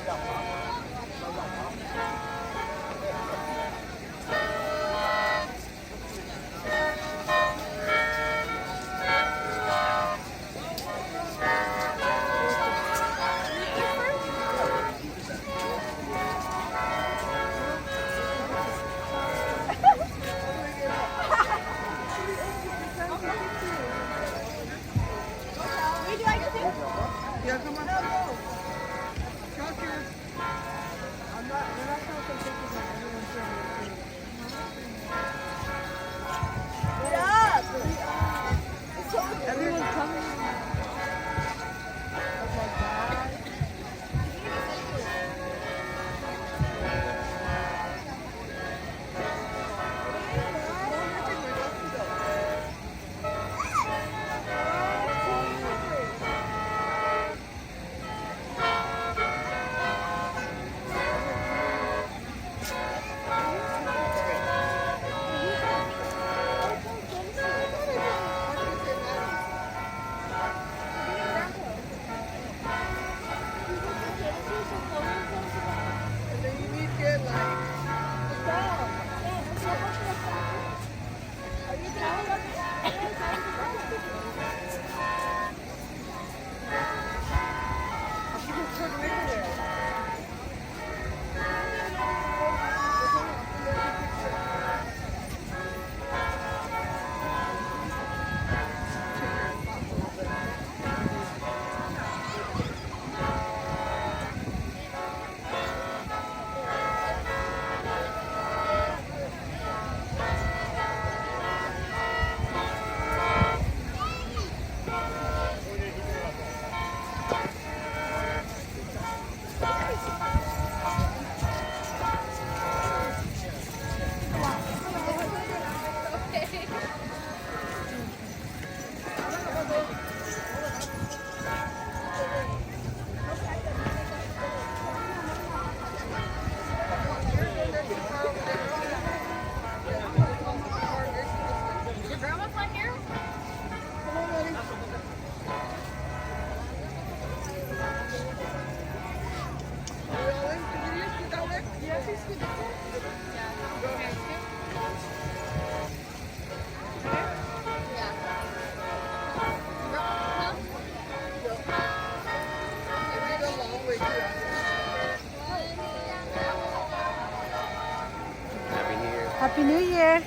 Would you like to sing? Yeah, come on. Talk here. I'm not, we're not talking pictures of everyone sharing their food. Get up! Everyone's coming. Oh my God. Your grandma's not here? Happy New Year.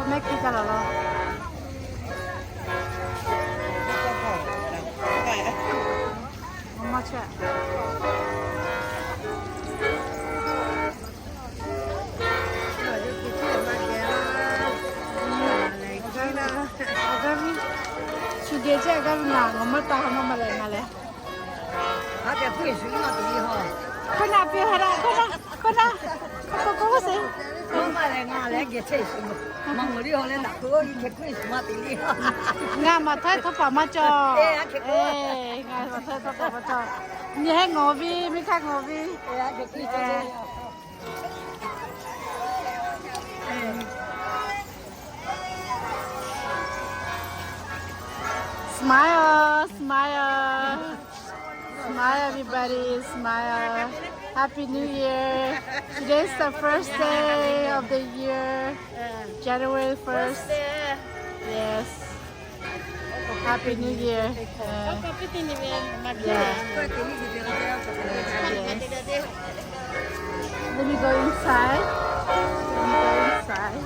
Mehˆ hkiˇ gaˇ laˬ law. Maˇ chehˇ. Shu geh chehˇ gaˇ ve ngaˬ ngawˬ maˇ taˇ ha maˇ maˇ leh ngaˬ leh. Hk'e naˆ piˇ ha daꞈ, hk'e naˆ, hk'e naˆ, hk'e k'oˆ k'oˆ sheˍ. Ngaˬ maˬ htaiˇ htawˇ paˍ maˇ cawˬ. Ngaˬ maˬ htaiˇ htawˇ paˍ maˇ cawˬ. Nyi heˆ ngawˬ ve, miˇ hk'aˇ ngawˬ ve. Smile, smile. Smile, everybody, smile. Happy New Year. Today's the first day of the year, January first. Yes. Happy New Year. Uh, yeah. Yes. Let me go inside. Let me go inside.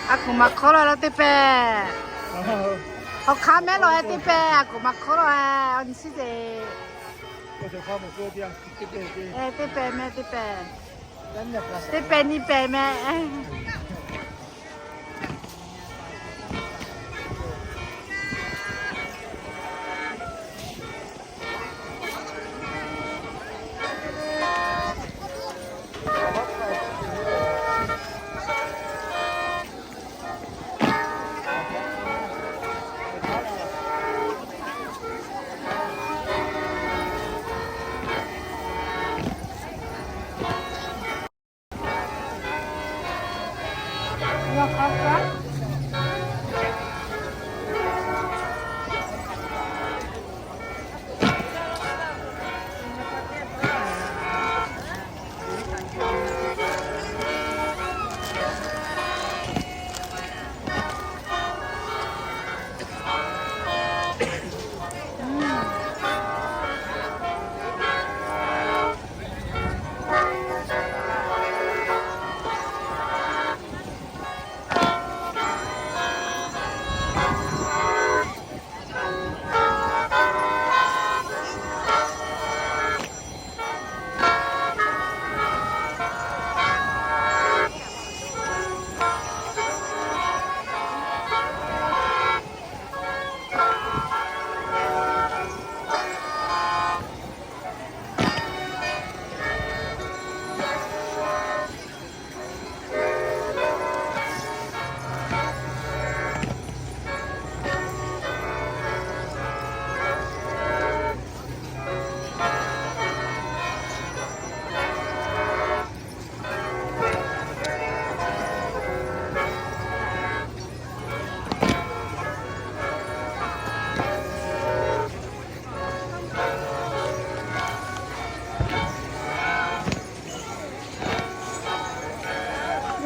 A kuˬ maˍ hk'awˉ la lawˬ teˇ pehˍ. Awˬ hk'aˇ mehˉ lawˬ-e teˇ pehˍ, a kuˬ maˍ hk'awˉ la-e, awˬ nyi shiˉ te. Teˇ pehˍ meh, teˇ pehˍ. Teˇ pehˍ nyi pehˍ meh.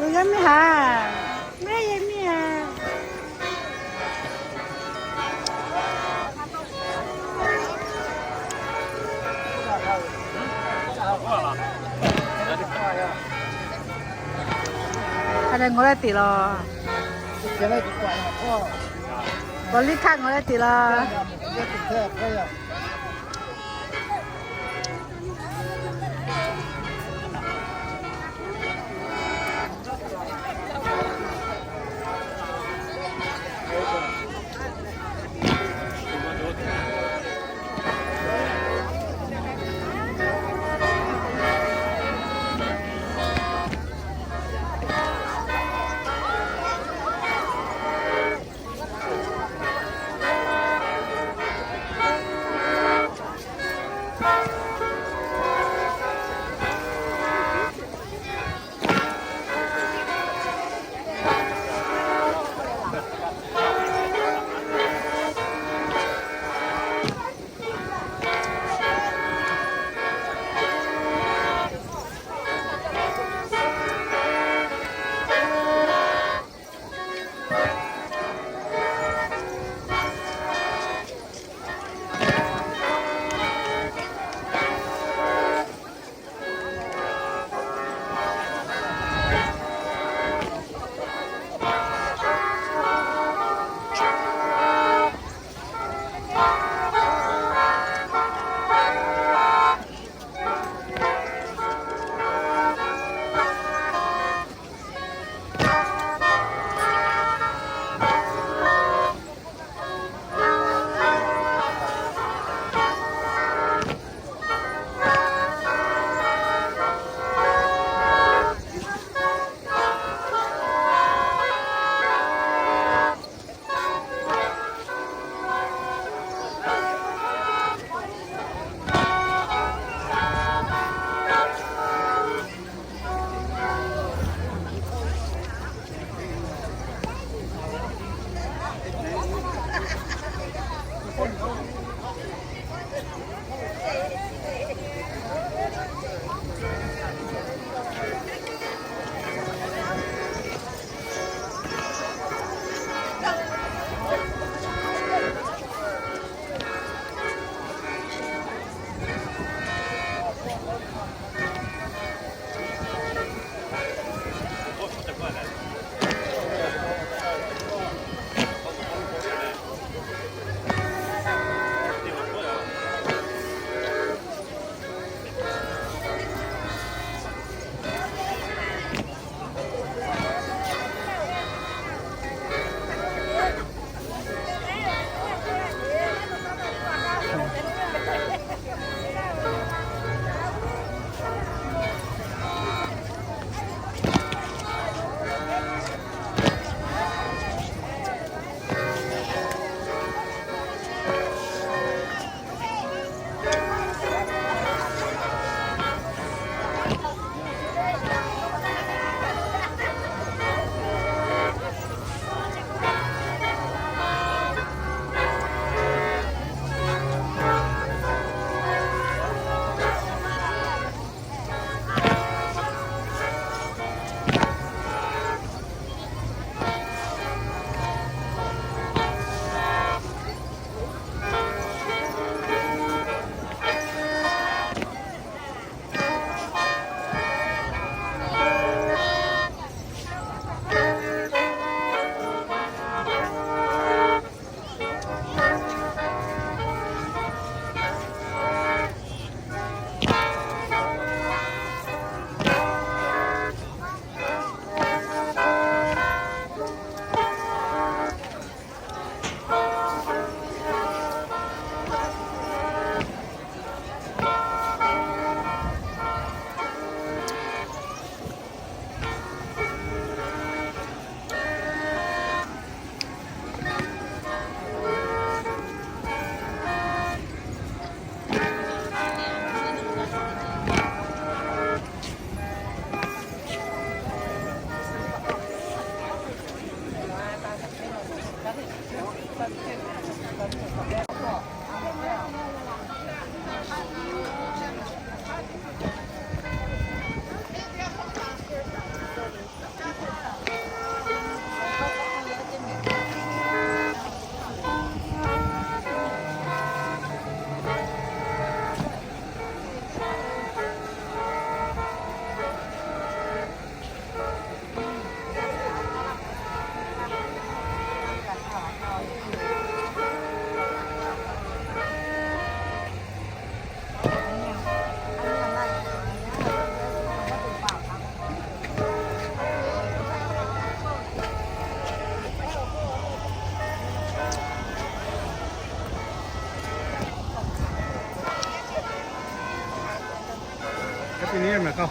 Yawˇ miˇ ha, mehˆ yehˬ miˇ ha. Hk'a dehꞈ ngawˬ leh teꞈ law. Kawˬ liˇ htaˇ ngawˬ leh teꞈ law.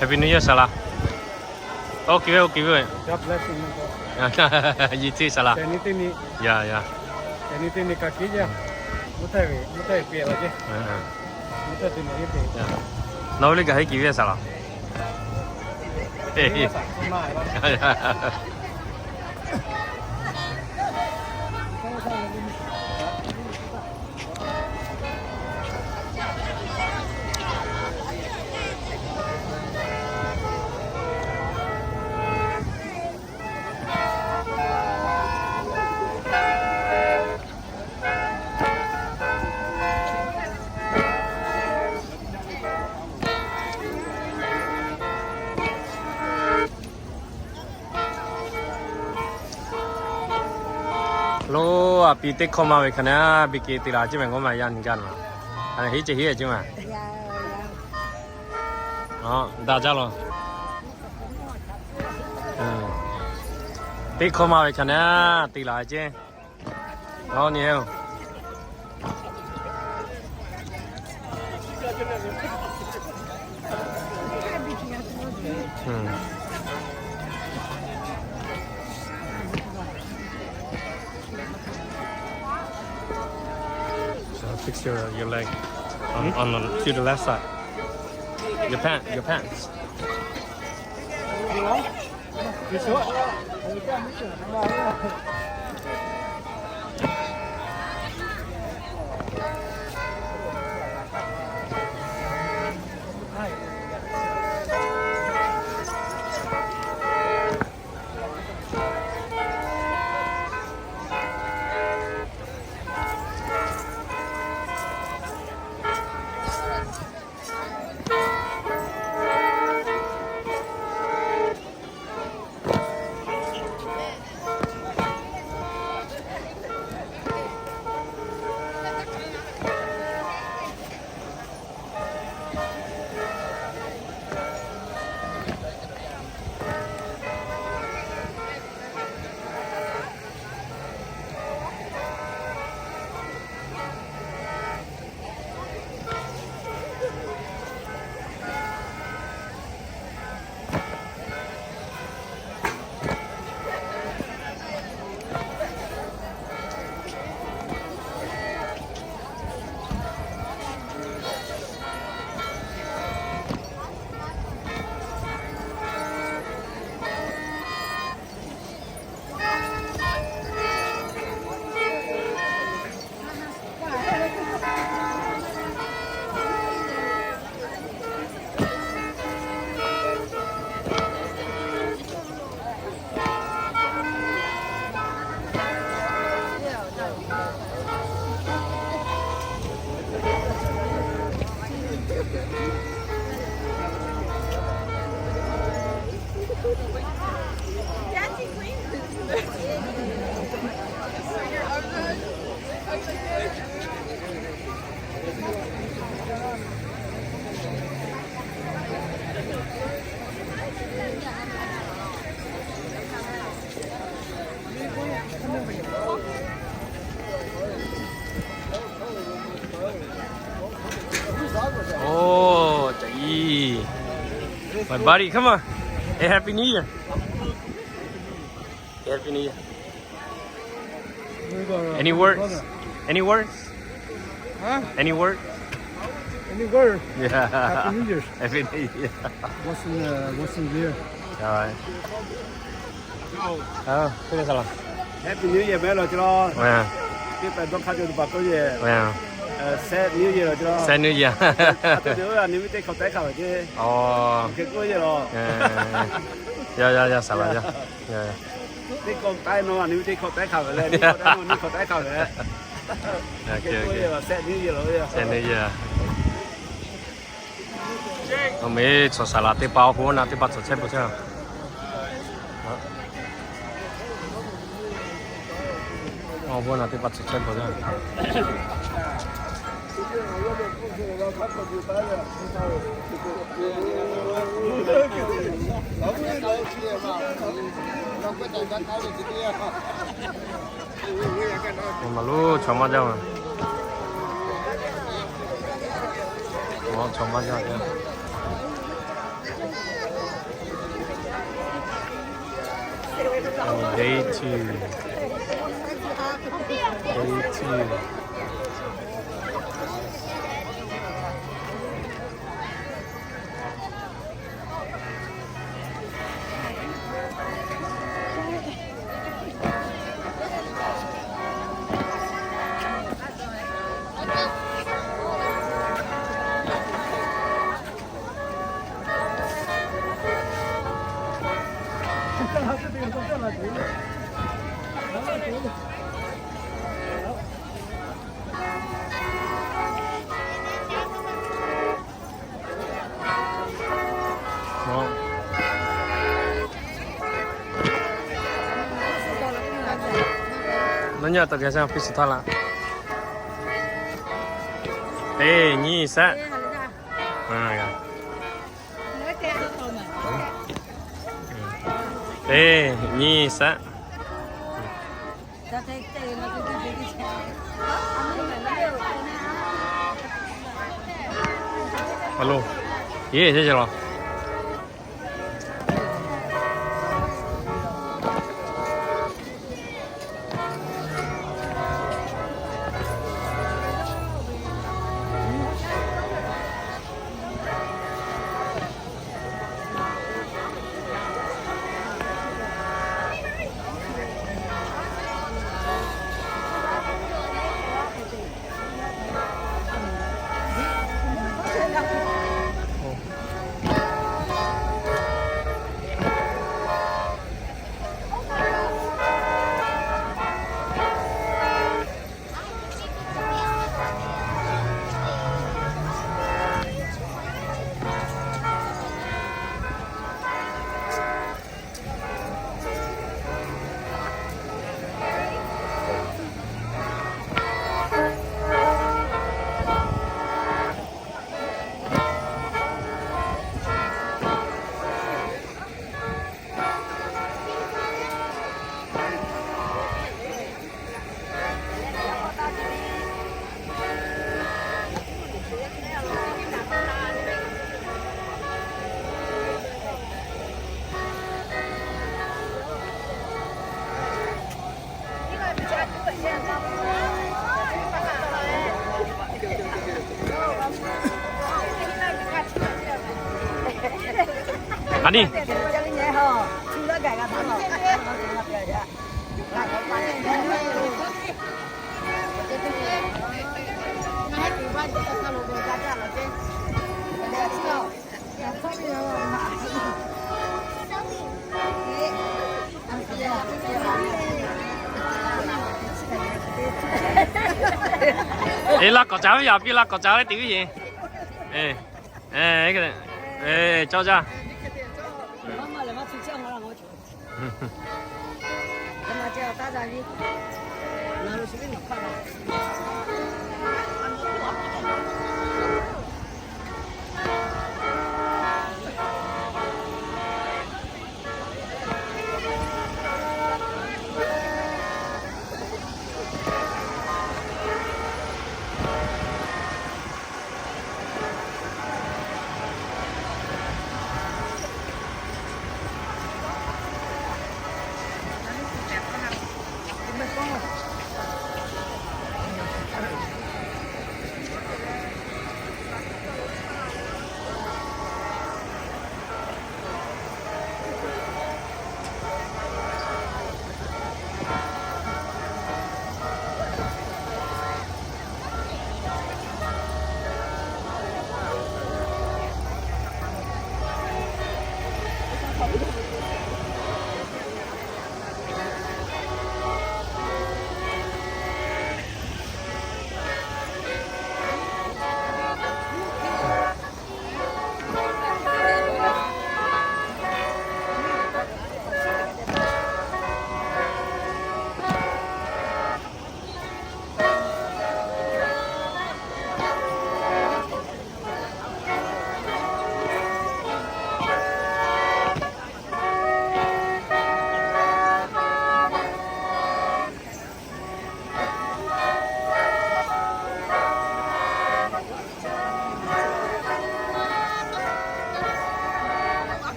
Happy New Year สาหร่าย โอเค โอเค God bless you. ยินดี สาหร่าย Ya, ya. Nawˬ ve liꞈ kaꞈ henˇ kiˬ ve สาหร่าย. Lo, a pi teˇ hkawˇ maˇ ve hk'a na, a pi keh te la ceˇ mehˍ, k'oˆ maˇ yaˇ nyi gaˇ naˬ. A, heˆ ceˇ heˆ ceˇ maˬ. Daꞈ jaˇ law. Teˇ hkawˇ maˇ ve hk'a na, te la ceˇ. Aˬ nyi-oˬ. So fix your, your leg on, on the, to the left side. Your pant, your pants. Oh, my buddy, come on. Hey, Happy New Year. Happy New Year. Any words? Any words? Huh? Any word? Any word? Yeah. Happy New Year. Happy New Year. What's in, uh, what's in here? All right. Happy New Year mehˍ law ce law. Teˇ pehˍ dawˇ hk'aˇ cawˬ tuˬ pa k'oˆ yehˬ. Set New Year law ce law. Set New Year. Aˬ htoꞈ te oˇ a ni ve teˇ hkawꞈ tehˉ hk'a ve ce. Hk'e k'oˆ yehˬ law. Ya ya ya, สาหร่าย ya. Teˇ hkawꞈ tehˉ nawˬ a ni ve teˇ hkawꞈ tehˉ hk'a ve le, teˇ hkawꞈ tehˉ nawˬ a ni hkawꞈ tehˉ hk'a ve le. Set New Year law. Set New Year. Awˬ meh chaw สาหร่าย teˇ pa awˬ bon naˬ teˇ pa tcuhˬ chehˇ peuˬ chehˇ. Awˬ bon naˬ teˇ pa tcuhˬ chehˇ peuˬ chehˇ. Maˬ loˉ chaw maˇ jaˇ ma. Chaw maˇ jaˇ. Day two. Day two. Naˇ nyaˇ taꞈ g'a sha piˇ shiˍ htaˇ laˇ. Teˇ nyi sheˆ. Teˇ nyi sheˆ. Alo, yeˇ sheˆ ce laˬ. Aˬ niˇ. Eˬ, laˇ kawꞈ ca ve yaꞈ piˇ, laˇ kawꞈ ca ve teꞈ viˉ yeˬ. Eˬ, eˬ, cawˇ jaˇ.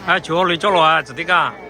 Aˉ, chu le cawˇ lo a, tcuh teˇ kaˇ.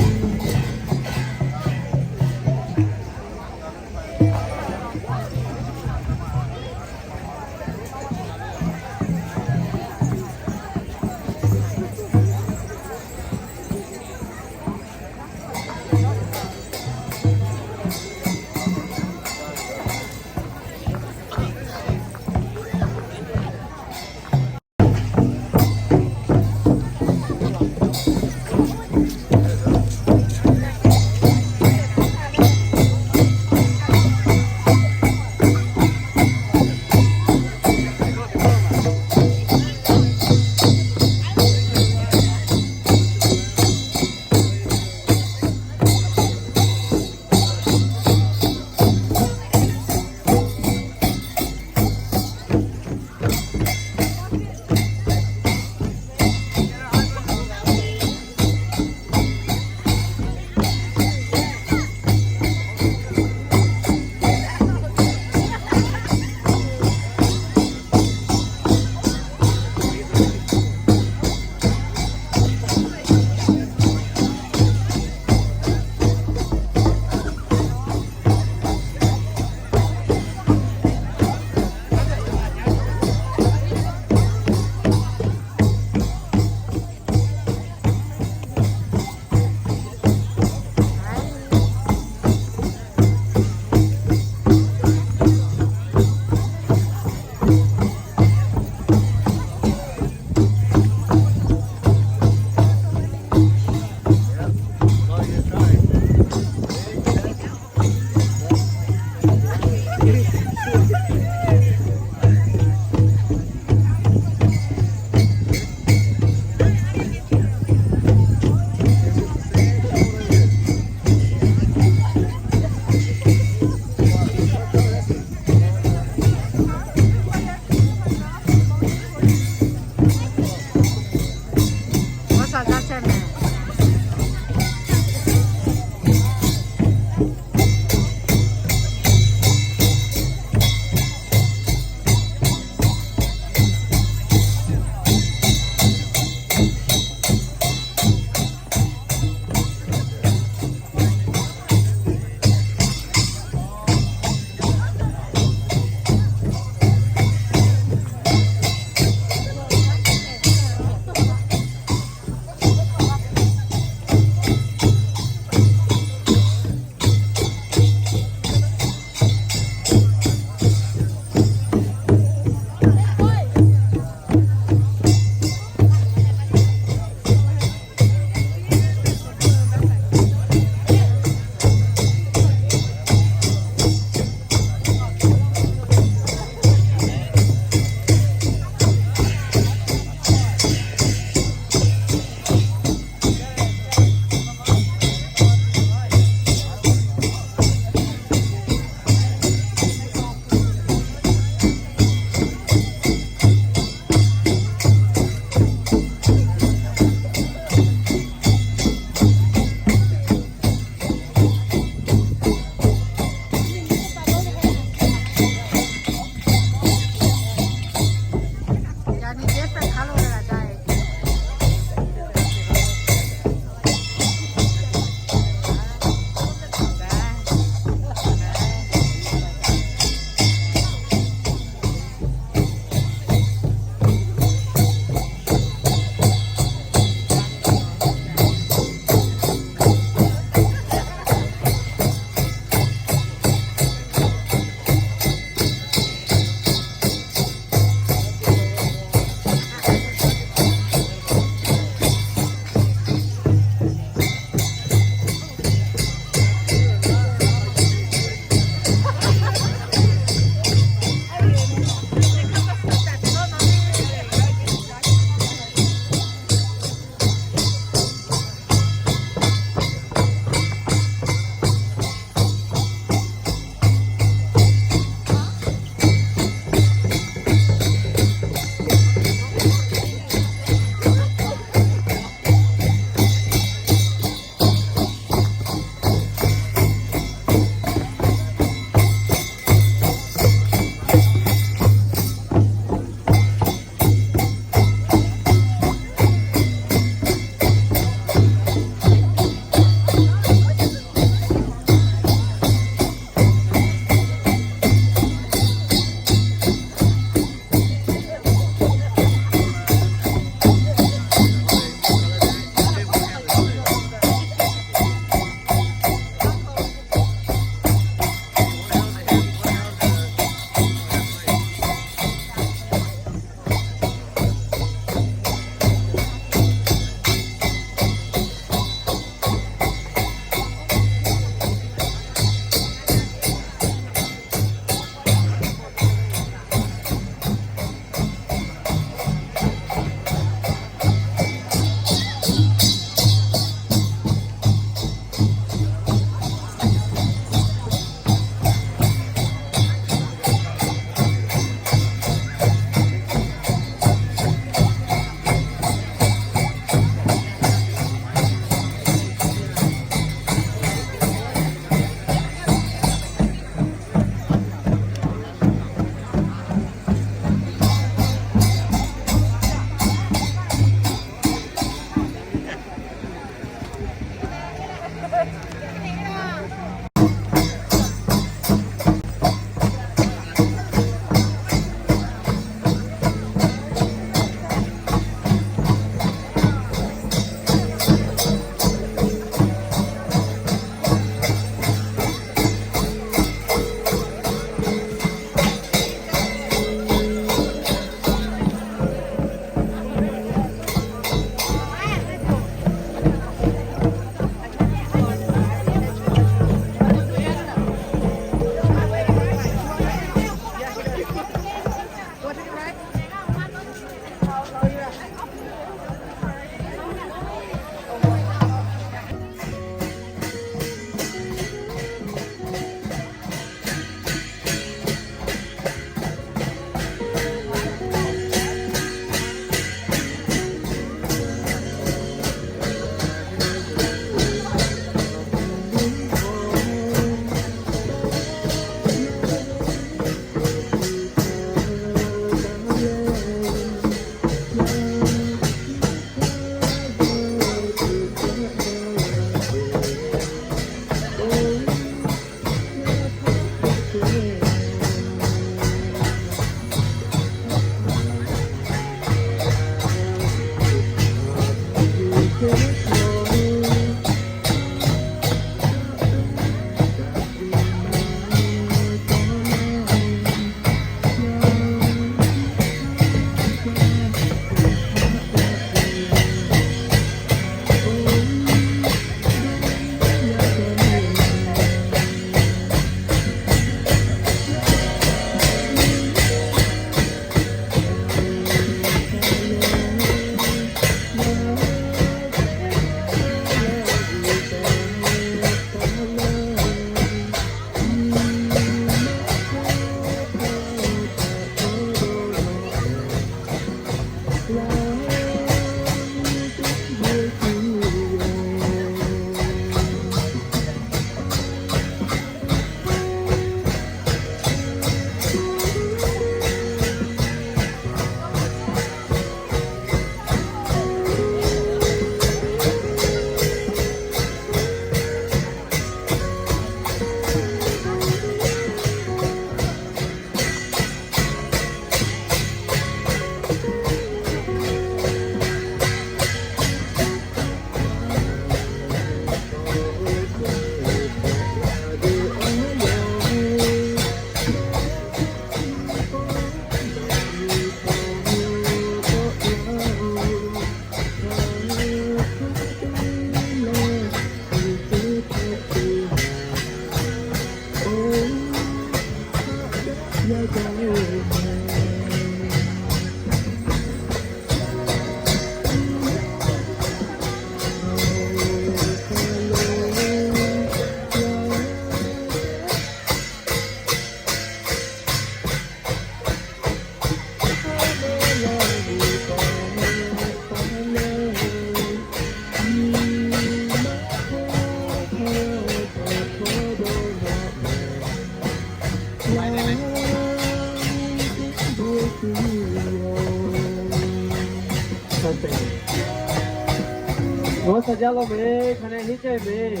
Ngaˬ hui shaˍ jaˇ law mehˍ, hk'aˬ nehˬ henˇ cehˇ mehˍ.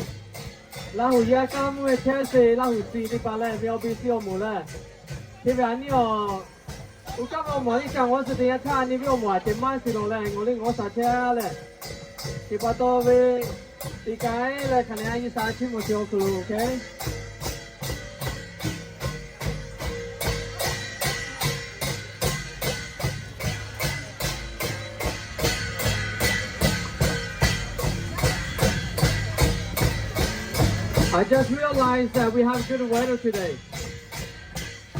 Laˇ huˍ yaˇ kaˇ mvuhˇ ve chehˇ sheˍ, Laˇ huˍ shiˍ teˇ hpaˍ leh ve awˬ bi shiˍ awˬ moˍ leh, chi ve a nyi awˬ, uˉ kaˆ ve awˬ moˍ a nyi ca ngaˬ hui suh teˇ yanˇ htaˇ a nyi ve awˬ moˍ a ceh maˇ shiˍ lawˬ leh, ngaˬ hui le ngaˬ hui shaˍ chehˇ leh, chi pa taw ve teˇ k'ai leh hk'aˬ nehˬ a nyi shaˍ chiˇ mvuh sheˍ awˬ hk'aw lo, okay? I just realized that we have good weather today.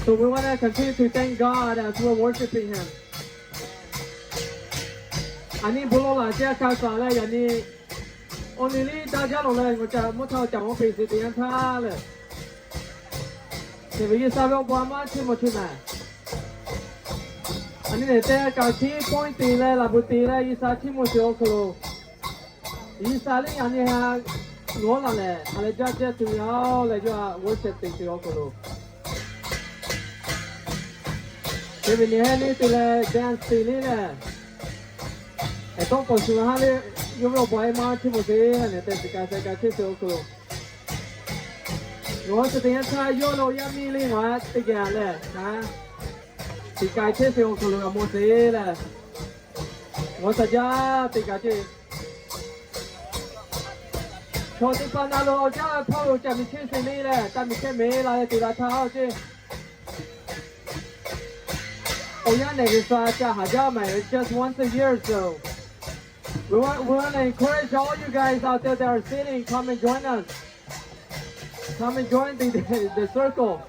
So we want to continue to thank God as we're worshiping Him. A nyi bon lawˬ laˬ ceh hk'a shuˍ leh yaꞈ nyi awˬ liˇ liˇ daꞈ jaˇ lawˬ leh, ngaˬ ca mvuhˇ htaˇ ca mvuhˇ peꞈ sheˍ teˇ yanˇ htaˇ leh, teˇ ve G'uiˬ sha ve awˬ bon a maˇ chiˇ mvuh chi mehˍ. A nyi nehˬ teˇ kaꞈ hkiˉ pawehˇ te leh laˬ bon te leh G'uiˬ sha chiˇ mvuh sheˍ awˬ hk'aw lo, G'uiˬ sha le yaꞈ nyi ha ngawˉ laˬ lehˬ, a leh jaˇ jaˇ tuˬ ve a leh yawˇ a worship te sheˍ awˬ hk'aw lo, teˇ ve nyi heˆ le te leh dance te le lehˬ, eˍ tawˇ k'awꞈ shuˍ haˉ le, yawˇ ve awˬ bon a maˇ chiˇ mvuh sheˍ leh nehˬ teˇ shiˍ kaꞈ sheh kaꞈ chehˇ sheˍ awˬ hk'aw lo, ngaˬ hui suh teˇ yanˇ htaˇ yawˇ lo yaˇ miˇ le ngaˬ hui teˇ geh lehˬ, a, shiˍ kaꞈ chehˇ sheˍ awˬ hk'aw lo a mawˬ sheˍ leh, ngaˬ hui shaˍ jaˇ teˇ kaꞈ ceh. Chaw teˇ hpaˍ na lo awˬ jaˇ hpawˇ lo ca miˬ chehˇ sheˍ le lehˬ, ca miˬ chehˇ mehˍ la leh te la htaˇ a ceh. Awˬ yanˇ nehˬ G'uiˬ sha ca haˍ jaˇ mehˍ, it's just once a year, so we want, we want to encourage all you guys out there that are sitting, come and join us. Come and join the, the circle.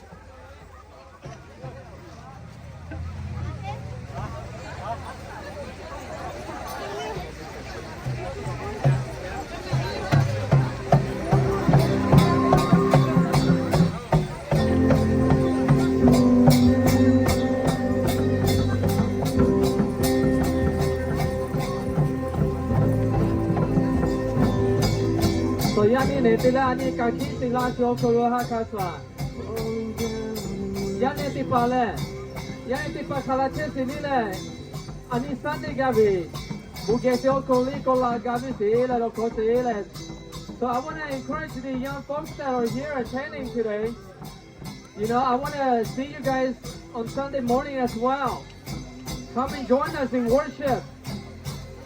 Yaꞈ nyi nehˬ te leh a nyi kaꞈ hkiˉ te la sheˍ awˬ hk'aw lo ha hk'a shuˍ, yaˇ nehˬ teˇ hpaˍ lehˬ, yaˇ nehˬ teˇ hpaˍ hk'a la chehˇ sheˍ le lehˬ, a nyi Sunday gaˇ ve, bon geh sheˍ awˬ hk'aw lo le k'awꞈ la gaˇ ve sheˍ leh law hk'aw sheˍ leh. So I want to encourage the young folks that are here attending today. You know, I want to see you guys on Sunday morning as well. Come and join us in worship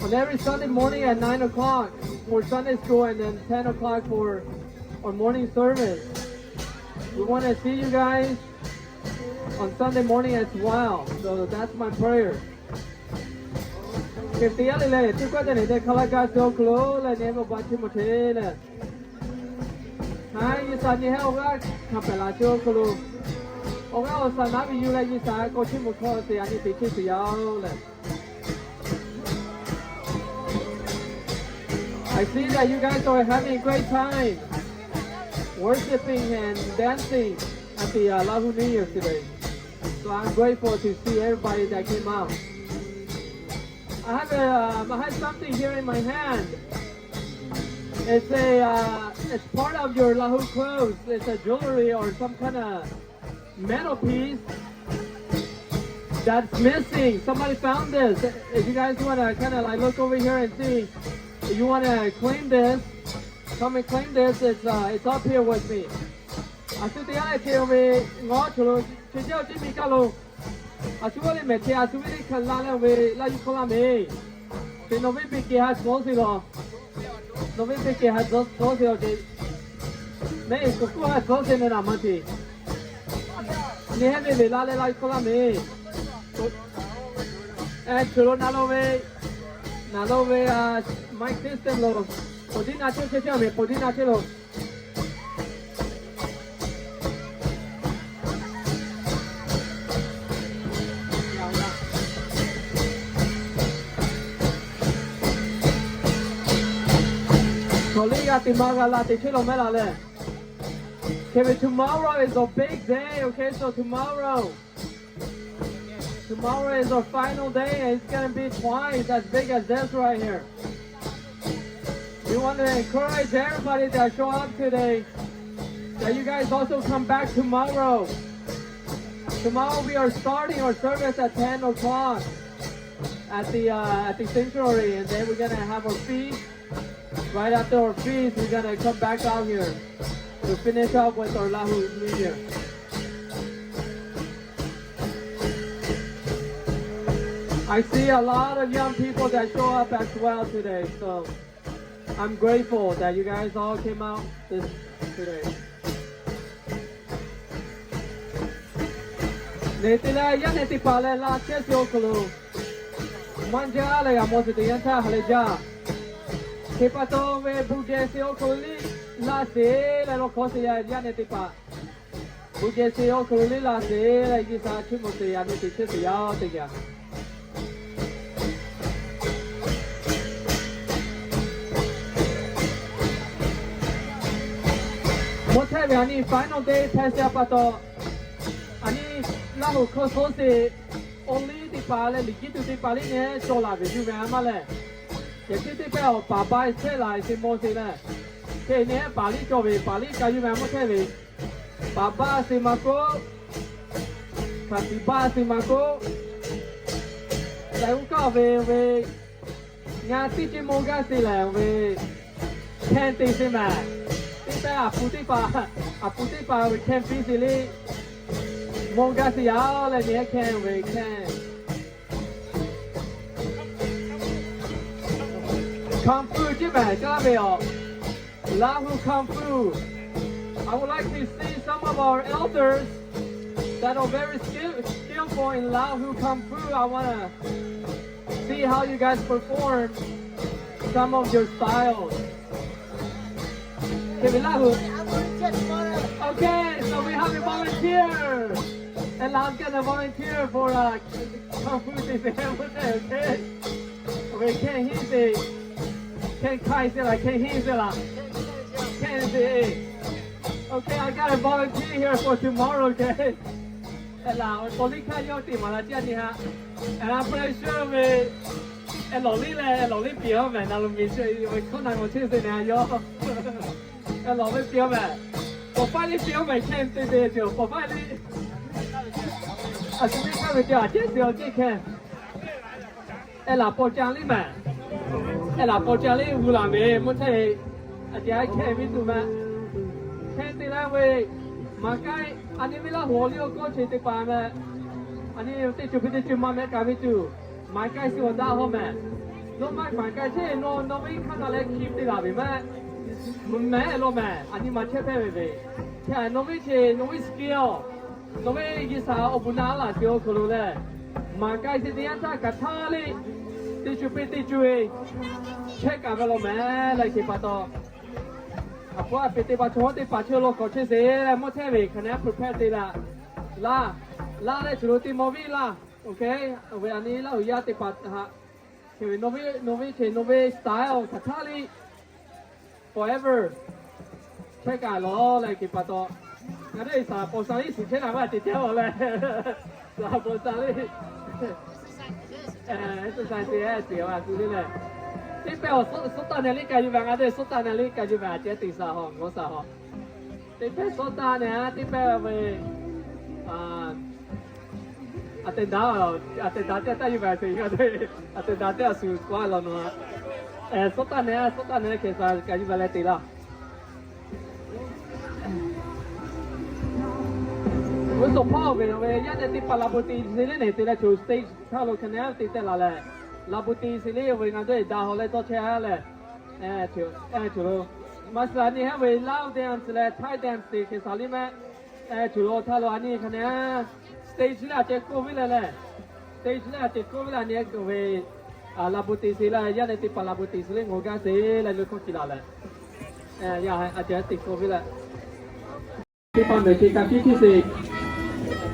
on every Sunday morning at nine o'clock for Sunday school and then ten o'clock for our morning service. We want to see you guys on Sunday morning as well. So that's my prayer. Hk'e te yaˇ le lehˬ, teˇ hkawˇ te nehˬ te hk'a laˇ gaˇ sheˍ awˬ hk'aw lo leh nehˬ ve awˬ bon chiˇ mvuh sheˍ leh, a nyi G'uiˬ sha nyi heˆ awˬ g'aˇ hkanˍ pehˍ la sheˍ awˬ hk'aw lo, awˬ g'aˇ awˬ shaˍ naˉ ve yuˬ leh G'uiˬ sha k'awꞈ chiˇ mvuh hkawˇ sheˍ a nyi te chehˇ sheˍ yaˇ oˬ leh. I see that you guys are having a great time worshiping and dancing at the uh, Lahu New Year today. So I'm grateful to see everybody that came out. I have a, um, I have something here in my hand. It's a, uh, it's part of your Lahu clothes. It's a jewelry or some kind of metal piece that's missing. Somebody found this. If you guys want to kind of like look over here and see, if you want to claim this, come and claim this. It's, uh, it's up here with me. A shu teˇ g'aˇ le che ve ngaw chaw lo, chi jaˇ chi miˬ kaˇ lo. A shu ve le mehˬ che, a shu ve le hkanˍ la leh ve laˇ yuˬ hkawˇ laˇ mehˍ. Chi nawˬ ve peˇ kehˬ ha tcuhˉ sheˍ lawˬ. Nawˬ ve peˇ kehˬ ha tcuhˉ sheˍ lawˬ ce. Mehˬ k'oˆ k'oˆ ha tcuhˉ sheˍ nehˬ naˍ maˇ te. Nyi heˆ ve le laˇ leh laˇ yuˬ hkawˇ laˇ mehˍ. Eˬ, chaw lo na lo ve, na lo ve, a, mic system lo, pawˬ tiˉ na chehˇ chehˇ chehˇ mehˍ, pawˬ tiˉ na chehˇ lo. Kawˬ liˇ g'a teꞈ ma g'a la teꞈ chehˇ lo mehˍ laˬ leh. Okay, but tomorrow is a big day, okay? So tomorrow, tomorrow is our final day, and it's gonna be twice as big as this right here. We want to encourage everybody that show up today that you guys also come back tomorrow. Tomorrow we are starting our service at ten o'clock. at the uh, at the sanctuary, and then we're gonna have our feast. Right after our feast, we're gonna come back out here to finish up with our Lahu New Year. I see a lot of young people that show up as well today, so I'm grateful that you guys all came out this today. Neˇ te leh yaˇ neˇ teˇ hpaˍ leh la chehˇ ve awˬ hk'aw lo maˇ jaˇ leh g'a mawˬ sheˍ teˇ yanˇ htaˇ ha lehˬ jaˇ. Hk'e pa taw ve bon geh sheˍ awˬ hk'aw lo liˇ la sheˍ leh law hkawˇ sheˍ yaˇ neˇ teˇ hpaˍ bon geh sheˍ awˬ hk'aw lo liˇ la sheˍ leh G'uiˬsha chiˇ mvuh sheˍ yaˇ neˇ teˇ chehˇ sheˍ yaˇ teˇ geh mawˇ chehˇ ve a nyi final day hpehꞈ sheˍ pa taw, a nyi Laˇ huˍ hkawˇ shawˉ sheˍ awˬ liˇ teˇ hpaˍ leh liꞈ jiˇ tuˬ teˇ hpaˍ liˇ nehˬ cawˬ laˬ ve yuˬ ve a maˇ lehˬ, yehˬ hkiˇ teˇ pehˇ awˬ paˍ baˆ chehˇ la sheˍ mawˬ sheˍ leh, hk'e nehˬ paˍ liˇ cawˬ ve paˍ liˇ ka yuˬ ve a mawˇ chehˇ ve, paˍ baˆ sheˍ maˇ k'oˆ, hkaˍ tiꞈ baˆ sheˍ maˇ k'oˆ, leh uˉ kaˇ ve ve ngaˬ teˇ ceuˬ mawˇ gaˇ sheˍ lehˬ ve hkehˇ te sheˍ mehˍ. Teˇ pehˇ aˬ pu teˇ hpaˍ, aˬ pu teˇ hpaˍ ve hkehˇ piˇ sheˍ liˇ mawˇ gaˇ sheˍ yaˇ leh nehˬ hkehˇ ve hkehˇ Kung fu jiˇ mehˍ jaˇ ve aˬ. Lahu Kung fu. I would like to see some of our elders that are very skill, skillful in Lahu Kung fu. I want to see how you guys perform some of your styles. Can we Lahu? Okay, so we have a volunteer. And I'm gonna volunteer for uh, Kung fu teˇ hpaˍ, okay? Ve hkehˇ hinˉ te, hkehˇ hk'ai sheˍ laˬ, hkehˇ hinˉ sheˍ laˬ, hkehˇ te. Okay, I got a volunteer here for tomorrow, okay? Eˬ laˬ, awˬ liˇ hk'aˇ yawˇ teˇ maˬ la jaˇ nyi haꞈ. Eˬ laˬ, pressure ve, eˬ lawˬ liˇ leh eˬ lawˬ liˇ piˍ-oˬ mehˍ, na lo miˬ ve hkawˇ na ngaˬ chehˇ sheˍ nehˬ yawˇ. Eˬ lawˬ ve piˍ-oˬ mehˍ. Pawˍ faiˇ liˇ piˍ-oˬ mehˍ, hkehˇ te te ceuˬ pawˍ faiˇ liˇ. A shu liˇ hk'aˇ ve ceuˬ a cehˉ te awˬ cehˉ hkehˇ. Eˬ laˬ paw ca liˇ mehˍ. Eˬ laˬ paw ca liˇ g'uˇ laˬ ve mvuhˇ chehˇ ve, a cehˉ hkehˇ ve tuˬ mehˍ. Hkehˇ te laˇ ve, maˍ k'ai, a nyi ve Laˇ huˍ awˬ liˇ awˬ kawˇ che teˇ hpaˍ mehˍ. A nyi teˇ ceuˬ hpui teˇ ceuˬ maˇ mehˆ kaꞈ ve tuˬ, maˍ k'ai shiˍ awˬ daꞈ haw mehˍ. Nawˬ maˇ maˍ k'ai chehˇ, nawˬ nawˬ ve hkanˇ taˍ leh hkiˇ te laˬ ve mehˍ. Mvuhˇ mehˍ lo mehˍ, a nyi ma chehˇ hpehˇ ve ve. Hk'e nawˬ ve che, nawˬ ve skill, nawˬ ve G'uiˬsha awˬ bon naˆ laˬ sheˍ awˬ hk'aw lo lehˬ, maˍ k'ai sheˍ teˇ yanˇ htaˇ kaꞈ htaˇ liˇ teˇ ceuˬ hpui teˇ ceuˬ chehˇ kaꞈ ve lo mehˍ leh hk'e pa taw, a pawˆ a peꞈ teˇ hpaˍ chaw hawˉ teˇ hpaˍ chehˇ lo k'awꞈ chehˇ sheˍ leh mvuhˇ chehˇ ve hk'a nehˉ prepare te laˬ. Laˇ, laˇ leh ceuˬ lo teˇ mawˇ viˉ laˇ. Okay, ve a nyi Laˇ huˍ yaˇ teˇ hpaˍ haꞈ, hk'e ve nawˬ ve, nawˬ ve che, nawˬ ve style htaꞈ htaˇ liˇ forever chehˇ kaꞈ lawˬ leh hk'e pa taw, ngaˬ hui saˍ paw saˍ liˇ shiˍ chehˇ la maˇ ceh ceh lawˬ leh, saˍ paw saˍ liˇ exercise te a te a tu le leh, teˇ pehˇ awˬ suhˉ taˆ nehˬ liˇ ka yuˬ ve, ngaˬ hui suhˉ taˆ nehˬ liˇ ka yuˬ ve a ceh teˇ saˍ haw, ngaˬ saˍ haw. Teˇ pehˇ suhˉ taˆ nehˬ a teˇ pehˇ ve a te daꞈ, a te daꞈ teˇ taˆ yuˬ ve a te, a te daꞈ teˇ a shu k'oˆ a lawˬ nawˬ. Suhˉ taˆ nehˬ, suhˉ taˆ nehˬ hk'e saˍ ka yuˬ ve leh te laˇ. G'uˇ suhˍ hpawˇ ve ve yaˇ nehˬ teˇ hpaˍ la bon te sheˍ le nehˬ te leh choˬ stage htaˇ lo hk'e nehˬ te te laˬ leh, la bon te sheˍ le ve ngaˬ hui daꞈ haw leh tawˇ chehˇ leh, choˬ lo, maˇ suh a nyi haˉ ve Lao dance leh Thai dance te hk'e saˍ liˇ mehˆ. Choˬ lo htaˇ lo a nyi hk'a nehˬ stage leh a ceh k'oˆ ve leh leh, stage leh a ceh k'oˆ ve leh a nyi ve la bon te sheˍ leh yaˇ nehˬ teˇ hpaˍ la bon te sheˍ le ngaˬ hui gaˇ sheˍ leh lo hkawˇ kiˬ laˬ leh, a ceh teˇ k'oˆ ve leh teˇ hpaˍ mehˍ hk'e ka hkiˇ hkiˇ sheˍ.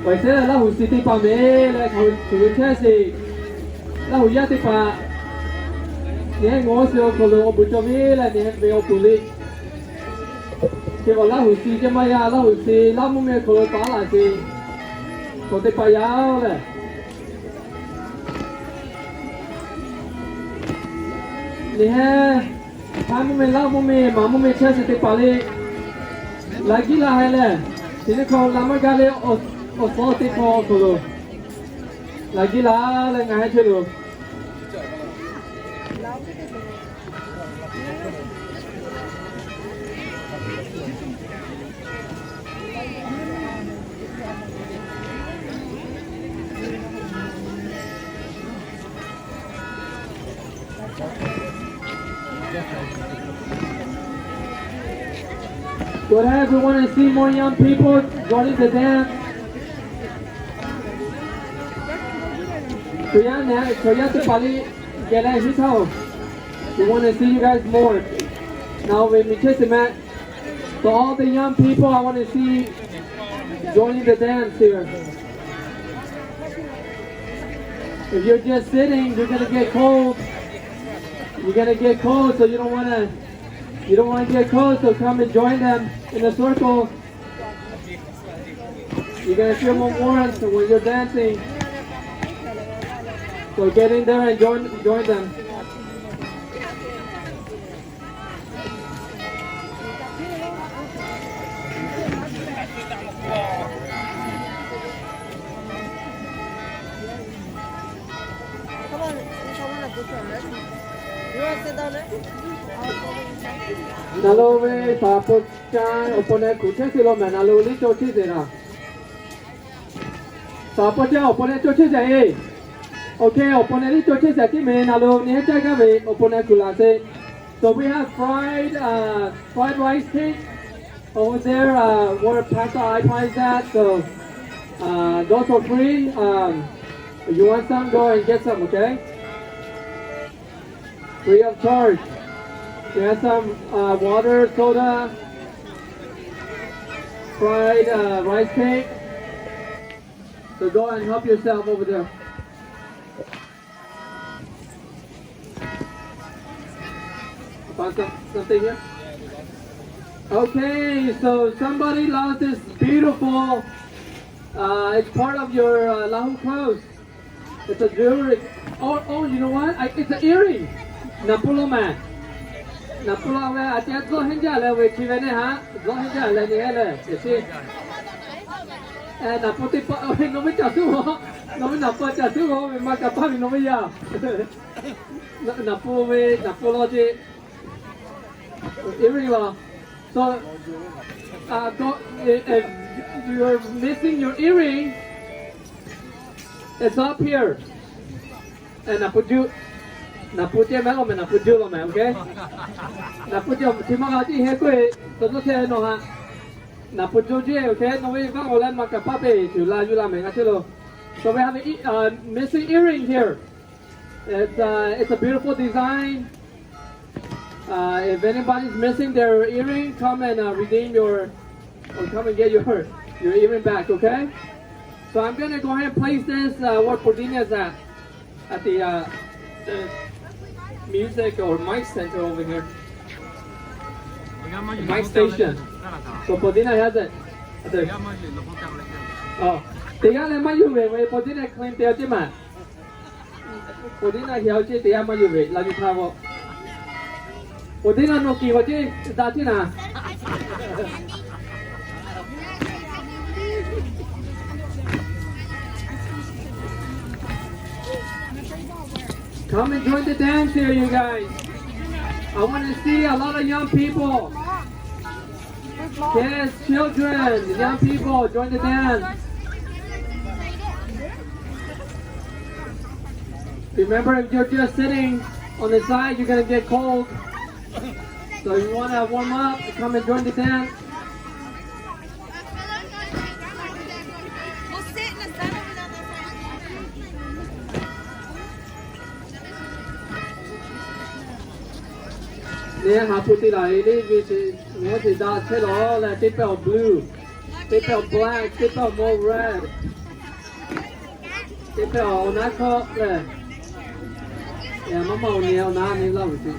Pawehˇ sheˍ leh Laˇ huˍ shi teˇ hpaˍ mehˍ leh ngaˬ hui tuˬ ve chehˇ sheˍ. Laˇ huˍ yaˇ teˇ hpaˍ nehˬ ngaˬ hui shi awˬ hk'aw lo awˬ bon cawˬ ve leh nehˬ ve awˬ bon le. Chi k'awꞈ Laˇ huˍ shi ceh maˇ yaˇ, Laˇ huˍ shi Laˇ mvuhˇ miˬ hk'aw lo taˍ laˬ sheˍ. K'awꞈ teˇ hpaˍ yaˇ lehˬ, nehˬ hehˉ Htaiˇ mvuhˇ miˬ, Laˇ mvuhˇ miˬ, Manˍ mvuhˇ miˬ chehˇ sheˍ teˇ hpaˍ le. Laꞈ giˉ la heh lehˬ, chi teˇ hkawˇ la maˇ gaˇ le. Awˬ suhˉ teˇ hkawˇ awˬ hk'aw lo laꞈ giˉ la leh ngaˬ heh chehˇ loˬ. Go ahead, we want to see more young people joining the dance. Chaw yaˇ nehˬ, chaw yaˇ teˇ hpaˍ liꞈ geh leh hiˉ htaˇ-oˬ. We want to see you guys more. Nawˬ ve miˬ chehˇ sheˍ meh. So all the young people, I want to see joining the dance here. If you're just sitting, you're gonna get cold. You're gonna get cold, so you don't wanna, you don't wanna get cold, so come and join them in a circle. You're gonna feel more warmth when you're dancing. So get in there and join, join them. Naˬ lo ve saˍ laˍ paw caˇ awˬ pon leh kuˬ chehˇ sheˍ lo mehˬ, naˬ lo liˇ cawˇ chehˇ sheˍ laˬ. Saˍ laˍ paw caˇ awˬ pon leh cawˇ chehˇ sheˍ e. Okay, awˬ pon leh liˇ cawˇ chehˇ sheˍ tiˉ mehˬ, naˬ lo nyi heˉ caˇ gaˇ ve awˬ pon leh kuˬ laˬ sheˍ. So we have fried, uh, fried rice cake over there, uh, where Pastor Ipai is at. So, uh, those are free. Um, if you want some, go and get some, okay? Free of charge. We have some, uh, water, soda, fried, uh, rice cake. So go and help yourself over there. Found some, something here? Okay, so somebody lost this beautiful, uh, it's part of your, uh, Lahu clothes. It's a jewelry. Oh, oh, you know what? I, it's an earring. Naˍ pun lo mehˬ. Naˍ pun lo ve a ceh tzuhˆ henˇ jaˇ leh ve chi ve neˇ haꞈ, tzuhˆ henˇ jaˇ leh nyi heˆ leh, teꞈ chi. Naˍ pun teˇ pa, nawˬ ve caˬ suˉ g'aw, nawˬ ve naˍ pun caˬ suˉ g'aw ve maˇ kaꞈ paˇ ve nawˬ ve yaˇ. Naˍ pun ve, naˍ pun lo ce. Earring laˬ. So, uh, go, if, if you're missing your earring, it's up here. Naˍ pun juˇ, naˍ pun ce mehˍ lo mehˬ, naˍ pun juˇ lo mehˬ, okay? Naˍ pun ce chi maˇ g'a tiˉ heh k'oˆ e, tawˇ tawˇ chehˇ nawˬ haꞈ. Naˍ pun juˇ ce, okay? Nawˬ ve vaˇ g'aw leh maˇ kaꞈ paˇ peˇ tuˬ la yuˬ la mehˬ g'a chehˇ lo. So we have a, uh, missing earring here. It's, uh, it's a beautiful design. Uh, if anybody's missing their earring, come and, uh, redeem your, or come and get your, your earring back, okay? So I'm gonna go ahead and place this, uh, where Podina is at, at the, uh, the music or mic center over here. Mic station. So Podina has it. Teˇ g'aˇ leh maˇ yuˬ ve, Podina claim te ce maˬ. Podina heh ce teˇ g'aˇ maˇ yuˬ ve, la yuˬ htaˇ k'o. Podina nawˬ kiˬ k'o ce, daꞈ ce naˍ. Come and join the dance here, you guys. I want to see a lot of young people. Kids, children, young people, join the dance. Remember, if you're just sitting on the side, you're gonna get cold. So if you wanna warm up, come and join the dance. Neˇ haˍ hpu te laˬ e le ve ce, ngaˬ hui te daꞈ chehˇ lawˬ leh, teˇ pehˇ awˬ blue, teˇ pehˇ awˬ black, teˇ pehˇ awˬ mawˇ red, teˇ pehˇ awˬ naˉ hkawˇ leh, maˇ maˇ awˬ nyi awˬ naˉ nyi laˇ ve ce.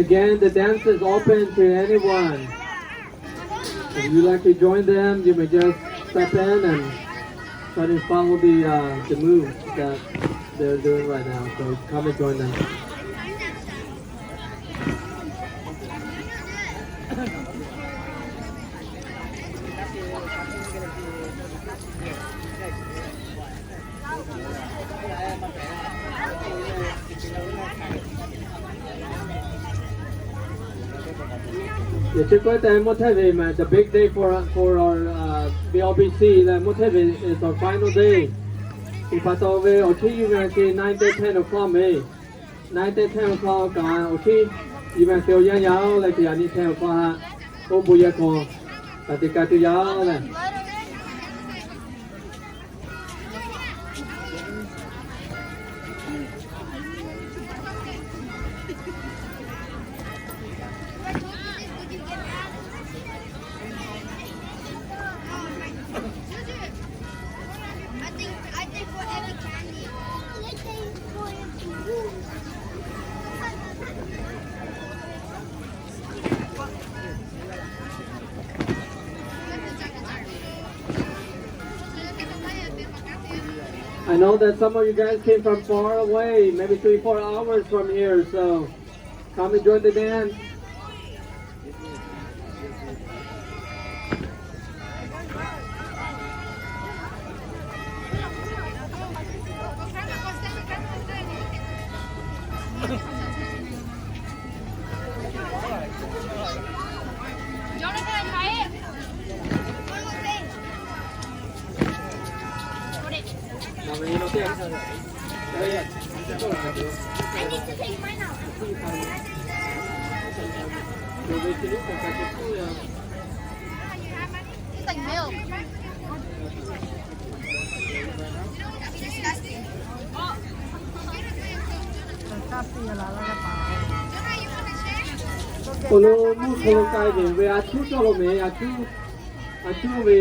Again, the dance is open to anyone. If you'd like to join them, you may just step in and try to follow the, uh, the moves that they're doing right now. So come and join them. Yaꞈ chi k'oˆ te mawˇ hteˇ ve ma, the big day for, for our, uh, V O B C leh mawˇ hteˇ ve is our final day. Teˇ hpaˍ taw ve awˬ chi yuˬ ve a te nine thirty, ten o'clock me. Nine thirty, ten o'clock kaꞈ awˬ chi yuˬ ve a te awˬ yanˇ yaˇ leh teˇ yanˇ nyi ten o'clock haꞈ oˇ bon yehˬ hk'aw kaꞈ te ka tuˬ yaˇ leh. I know that some of you guys came from far away, maybe three, four hours from here, so come and join the dance. Awˬ lawn mvuhˇ hk'aw lo k'ai ve ve a cuˉ cawˇ lo meh, a cuˉ, a cuˉ ve,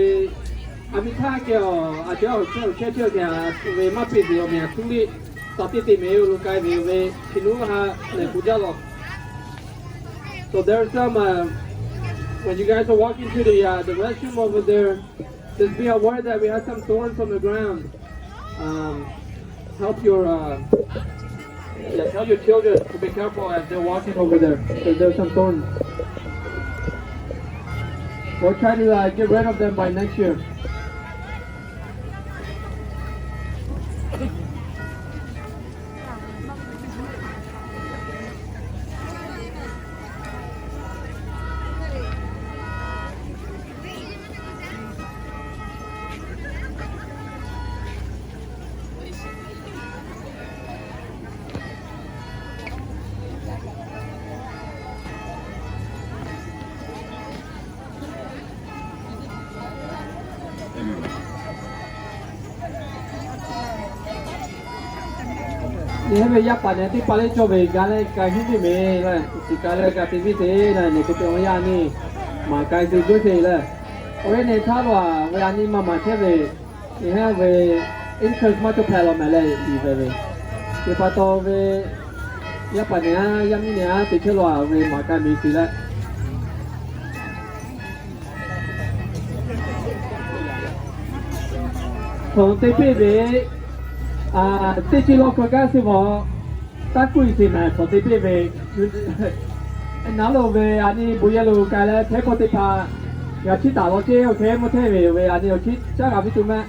a miˇ htaˇ keh awˬ a ceh awˬ chehˇ awˬ chehˇ ceh ve maˇ peꞈ ve awˬ meh a cuˉ liˇ, taˍ teˇ te meh awˬ lo k'ai ve ve, chi nuˇ ha lehˬ k'oˆ jaˇ lawˬ. So there's some, uh, when you guys are walking to the, uh, the restroom over there, just be aware that we have some thorns on the ground. Um, help your, uh, yeah, tell your children to be careful as they're walking over there, 'cause there's some thorns. We'll try to, uh, get rid of them by next year. Yaˇ paˍ nehˬ teˇ hpaˍ lehˬ cawˬ ve gaˇ leh k'ai hiˉ ve meh leh, chi k'ai leh g'a te viˇ te leh, nehˬ hk'e te awˬ yanˇ nyi maˍ k'ai te g'uˇ te leh, awˬ yanˇ nehˬ htaˇ lo a ve a nyi maˇ maˍ chehˇ ve, nehˬ hehˉ ve interest maˇ cawˬ hpehꞈ law meh leh i ve ve, teˇ hpaˍ taw ve yaˇ paˍ nehˬ a yaˇ miˇ nehˬ a te chehˇ lo a ve maˍ k'ai meh te leh hk'aw te piˇ ve, teˇ chi law hk'aw gaˇ se vaˬ, taˇ kuˇ iˬ te meh hk'aw te piˇ ve, naˉ lo ve a nyi bon yehˬ lo k'ai leh hteˇ pawˆ teˇ hpaˍ g'a chiˇ taˍ law ceˇ, awˬ hk'e mvuhˇ hteˇ ve ve a nyi awˬ chiˇ caˉ g'a piˇ tuˬ meh.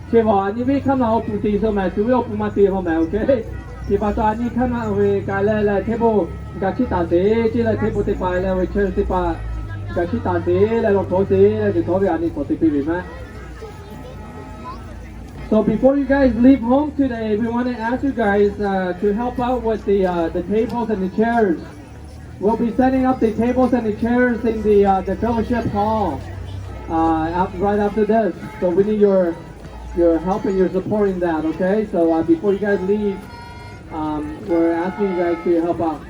Chi vaˬ a nyi venˇ hk'aˇ na awˬ puˍ te so meh, tuˬ ve awˬ puˍ maˇ te hk'aw meh, awˬ hk'e teˇ hpaˍ taw a nyi hk'aˇ na ve k'ai leh leh hteˇ pawˆ g'a chiˇ taˍ te, ceˇ leh hteˇ pawˆ teˇ hpaˍ leh ve church teˇ hpaˍ g'a chiˇ taˍ te leh law hk'aw te leh te htawˇ ve a nyi hk'aw te piˇ ve meh. So before you guys leave home today, we want to ask you guys, uh, to help out with the, uh, the tables and the chairs. We'll be setting up the tables and the chairs in the, uh, the fellowship hall, uh, af-, right after this. So we need your, your help and your support in that, okay? So, uh, before you guys leave, um, we're asking you guys to help out.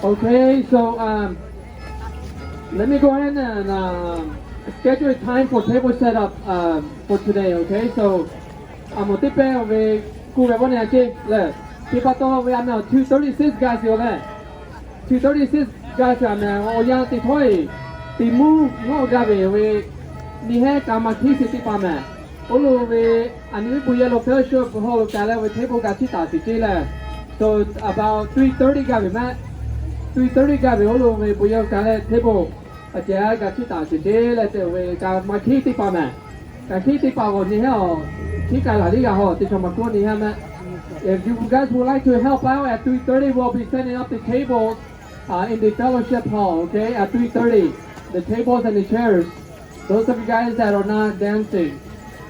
Okay, so um, let me go ahead and um, schedule a time for table setup um, for today, okay? So, a moˍ teˇ pehˇ ve kuˬ ve k'oˆ ne a ce le, teˇ pa taw ve a meh awˬ two thirty-six guys yoˬ le. Two thirty-six guys a meh awˬ yanˇ teˇ htawˇ-e, teˇ mvuhˇ ngawˆ gaˇ ve ve, nyi hehˉ ka ma hkiˉ shiˍ teˇ hpaˍ meh. Oˇ lo ve, a nyi ve bon yehˬ lo fellowship hall lo ka leh ve table ga chiˇ taˍ sheˍ ce le. So about three thirty gaˇ ve mehˆ, three thirty gaˇ ve oˇ lo ve bon yehˬ lo ka leh table a ceh ga chiˇ taˍ sheˍ ce leh te ve ka ma hkiˉ teˇ hpaˍ meh. Ka hkiˉ teˇ hpaˍ g'awˬ nyi hehˉ awˬ, hkiˉ k'ai laˬ liˇ g'a hawˬ teˇ chaw ma k'oˆ nyi hehˉ mehˆ. If you guys would like to help out at three thirty, we'll be setting up the tables uh, in the fellowship hall, okay, at three thirty. The tables and the chairs. Those of you guys that are not dancing,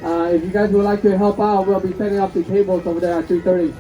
uh, if you guys would like to help out, we'll be setting up the tables over there at three thirty.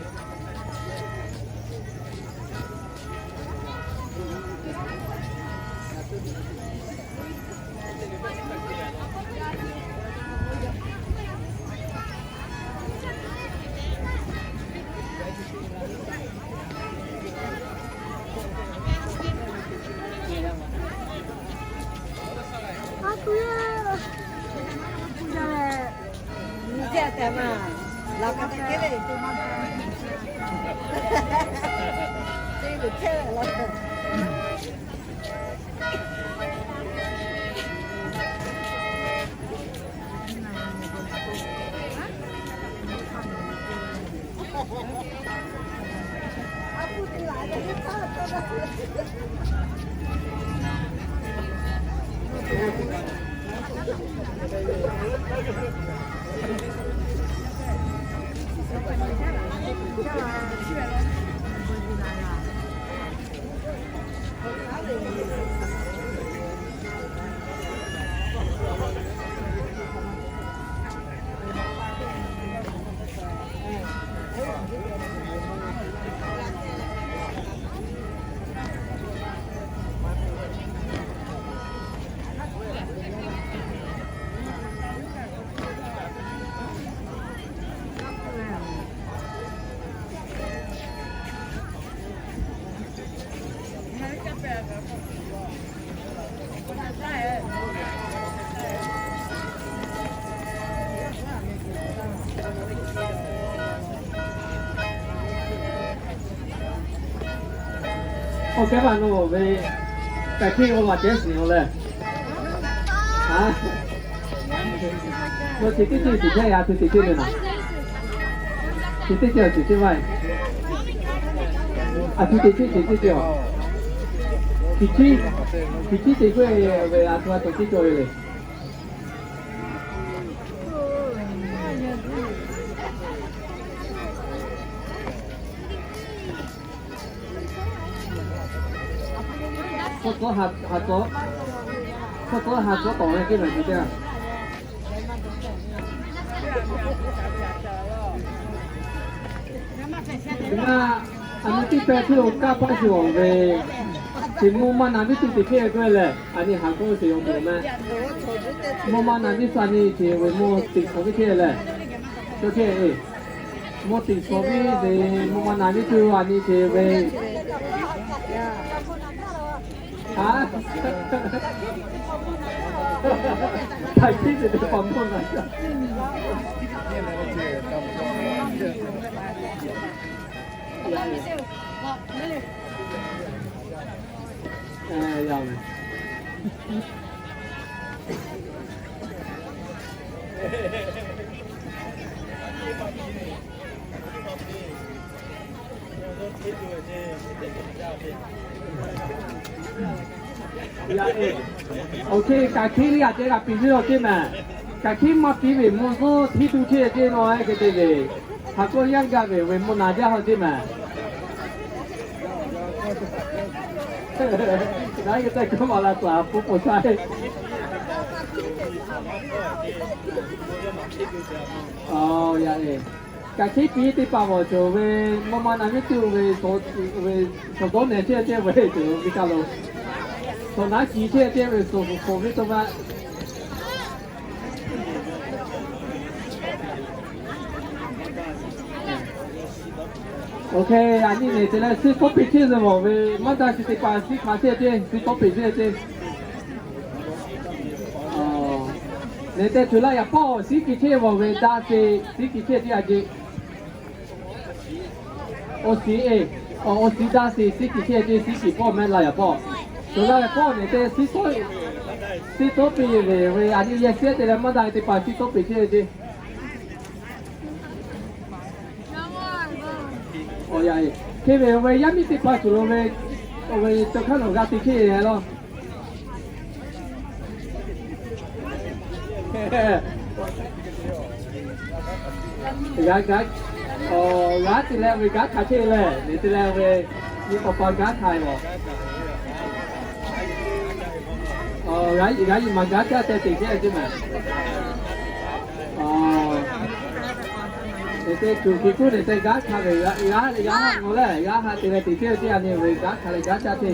Awˬ kehˉ paˍ nawˬ ve k'ai hkiˆ oˇ laꞈ cehˉ shiˍ oˬ leh, a, nawˬ chi teˇ ceuˬ shiˍ chehˇ ya, chi teˇ ceuˬ le naˍ. Chi teˇ ceuˬ shiˍ chehˇ maˇ heˆ. A, chi teˇ ceuˬ, chi teˇ ceuˬ, chi teˇ ceuˬ k'oˆ ve a htoꞈ ma cawˬ tiˉ cawˬ ve le. Hk'aw tawˆ ha, ha tawˆ, hk'aw tawˆ ha tawˆ tawˍ ve teˇ maˬ te teˇ g'aˇ. Teˇ g'aˇ, a nyi teˇ pehˇ hk'e lo kanˇ paˆ shuˍ awˬ ve, chi mvuhˇ maˇ naˍ viˉ tuˬ teꞈ hk'e k'oˆ leh, a nyi haˍ k'oˆ sheˍ awˬ moˍ meh. Mvuhˇ maˇ naˍ viˉ suh a nyi chi ve mvuhˇ teꞈ shawˍ ve hk'e leh, cawˇ hk'e, mvuhˇ teꞈ shawˍ ve ve, mvuhˇ maˇ naˍ viˉ tuˬ a nyi chi ve, a, hk'aˬ hkiˆ te teˇ hpaˍ mvuhˇ naˍ Yaꞈ e, oˇ hk'e kaꞈ hkiˉ liˇ g'aꞈ ceh g'a piˍ ve awˬ ceuˬ mehˍ. Kaꞈ hkiˉ maˇ piˍ ve mvuhˇ zuhˇ htiˇ tuˬ chehˇ ceh nawˬ e hk'e te ve, hk'aˬ k'oˆ yanˇ gaˇ ve ve mvuhˇ naˍ jaˇ haw ceh mehˍ. Naˉ yehˬ tehꞈ kaꞈ maˍ la taˍ pon pon sha e. Aˬ, yaꞈ e, kaꞈ hkiˉ piˍ teˇ hpaˍ mawˬ cawˬ ve, maˇ maˇ na miˉ tuˬ ve, ve shawˍ dawˇ nehˬ chehˇ ceh ve cawˬ ve kaꞈ lo, shawˍ naˉ kiˍ chehˇ ceh ve shawˍ shawˍ ve to ma. Oˇ hk'e, a nyi nehˬ te leh suh tawˇ peꞈ chehˇ ve mawˬ ve, maˇ daꞈ chi teˇ hpaˍ suh hk'a chehˇ ceh, suh tawˇ peꞈ chehˇ ceh. Nehˬ te tuˬ laˇ yaꞈ pawˆ suh kiˍ chehˇ mawˬ ve, daꞈ te suh kiˍ chehˇ ceh a ceh. Awˬ suhˍ e, awˬ suhˍ daꞈ te suh kiˍ chehˇ ceh, suh kiˍ pawˆ mehˍ laˇ yaꞈ pawˆ. Tuˬ laˇ yaꞈ pawˆ nehˬ te suh tawˇ peꞈ ve, a nyi yehˬ shehˆ te leh maˇ daꞈ teˇ hpaˍ suh tawˇ peꞈ chehˇ ceh. Aˬ, yaꞈ e, hk'e ve awˬ ve yaˇ miˇ teˇ hpaˍ tuˬ lo ve, awˬ ve cawˬ hk'aˇ nawˬ g'a te chehˇ e lawˇ. G'a, g'a, aˬ, g'a te leh ve gaˇ hkanˍ chehˇ lehˬ, nehˬ te leh ve nyi k'awꞈ pa gaˇ hkanˍ e lawˬ. Aˬ, g'a, g'a nyi maˬ gaˇ caˇ te te chehˇ ceh mehˍ. Aˬ, nehˬ te tuˬ hkiˬ kuˉ nehˬ te gaˇ hkanˍ ve, g'a, g'a haꞈ nawˬ lehˬ, g'a haꞈ te leh te chehˇ ceh a nyi ve gaˇ hkanˍ leh gaˇ caˇ te.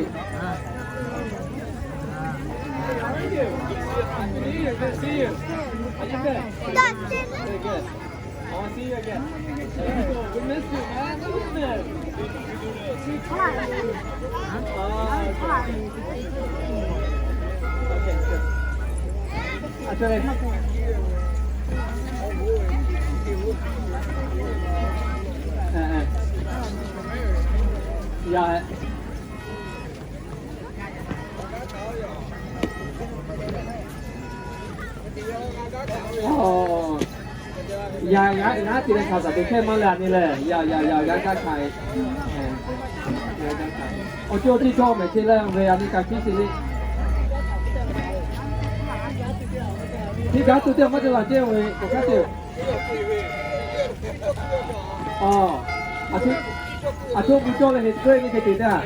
Aˬ, yaꞈ, g'a, g'a te leh hk'a taˍ te hkehˇ maˇ leh a nyi lehˬ, yaꞈ, yaꞈ, yaꞈ, g'a gaˇ hkanˍ e. Awˬ ceuˬ awˬ ceuˬ cawˬ mehˍ te leh ve a nyi kaꞈ hkiˉ te le. Hkiˉ gaˇ tuˬ teˇ maˇ te la ceh ve k'awꞈ hk'aˇ te. Aˬ, aˬ htoꞈ bu cawˇ leh heˍ k'oˆ ve nyi hk'e te taˇ.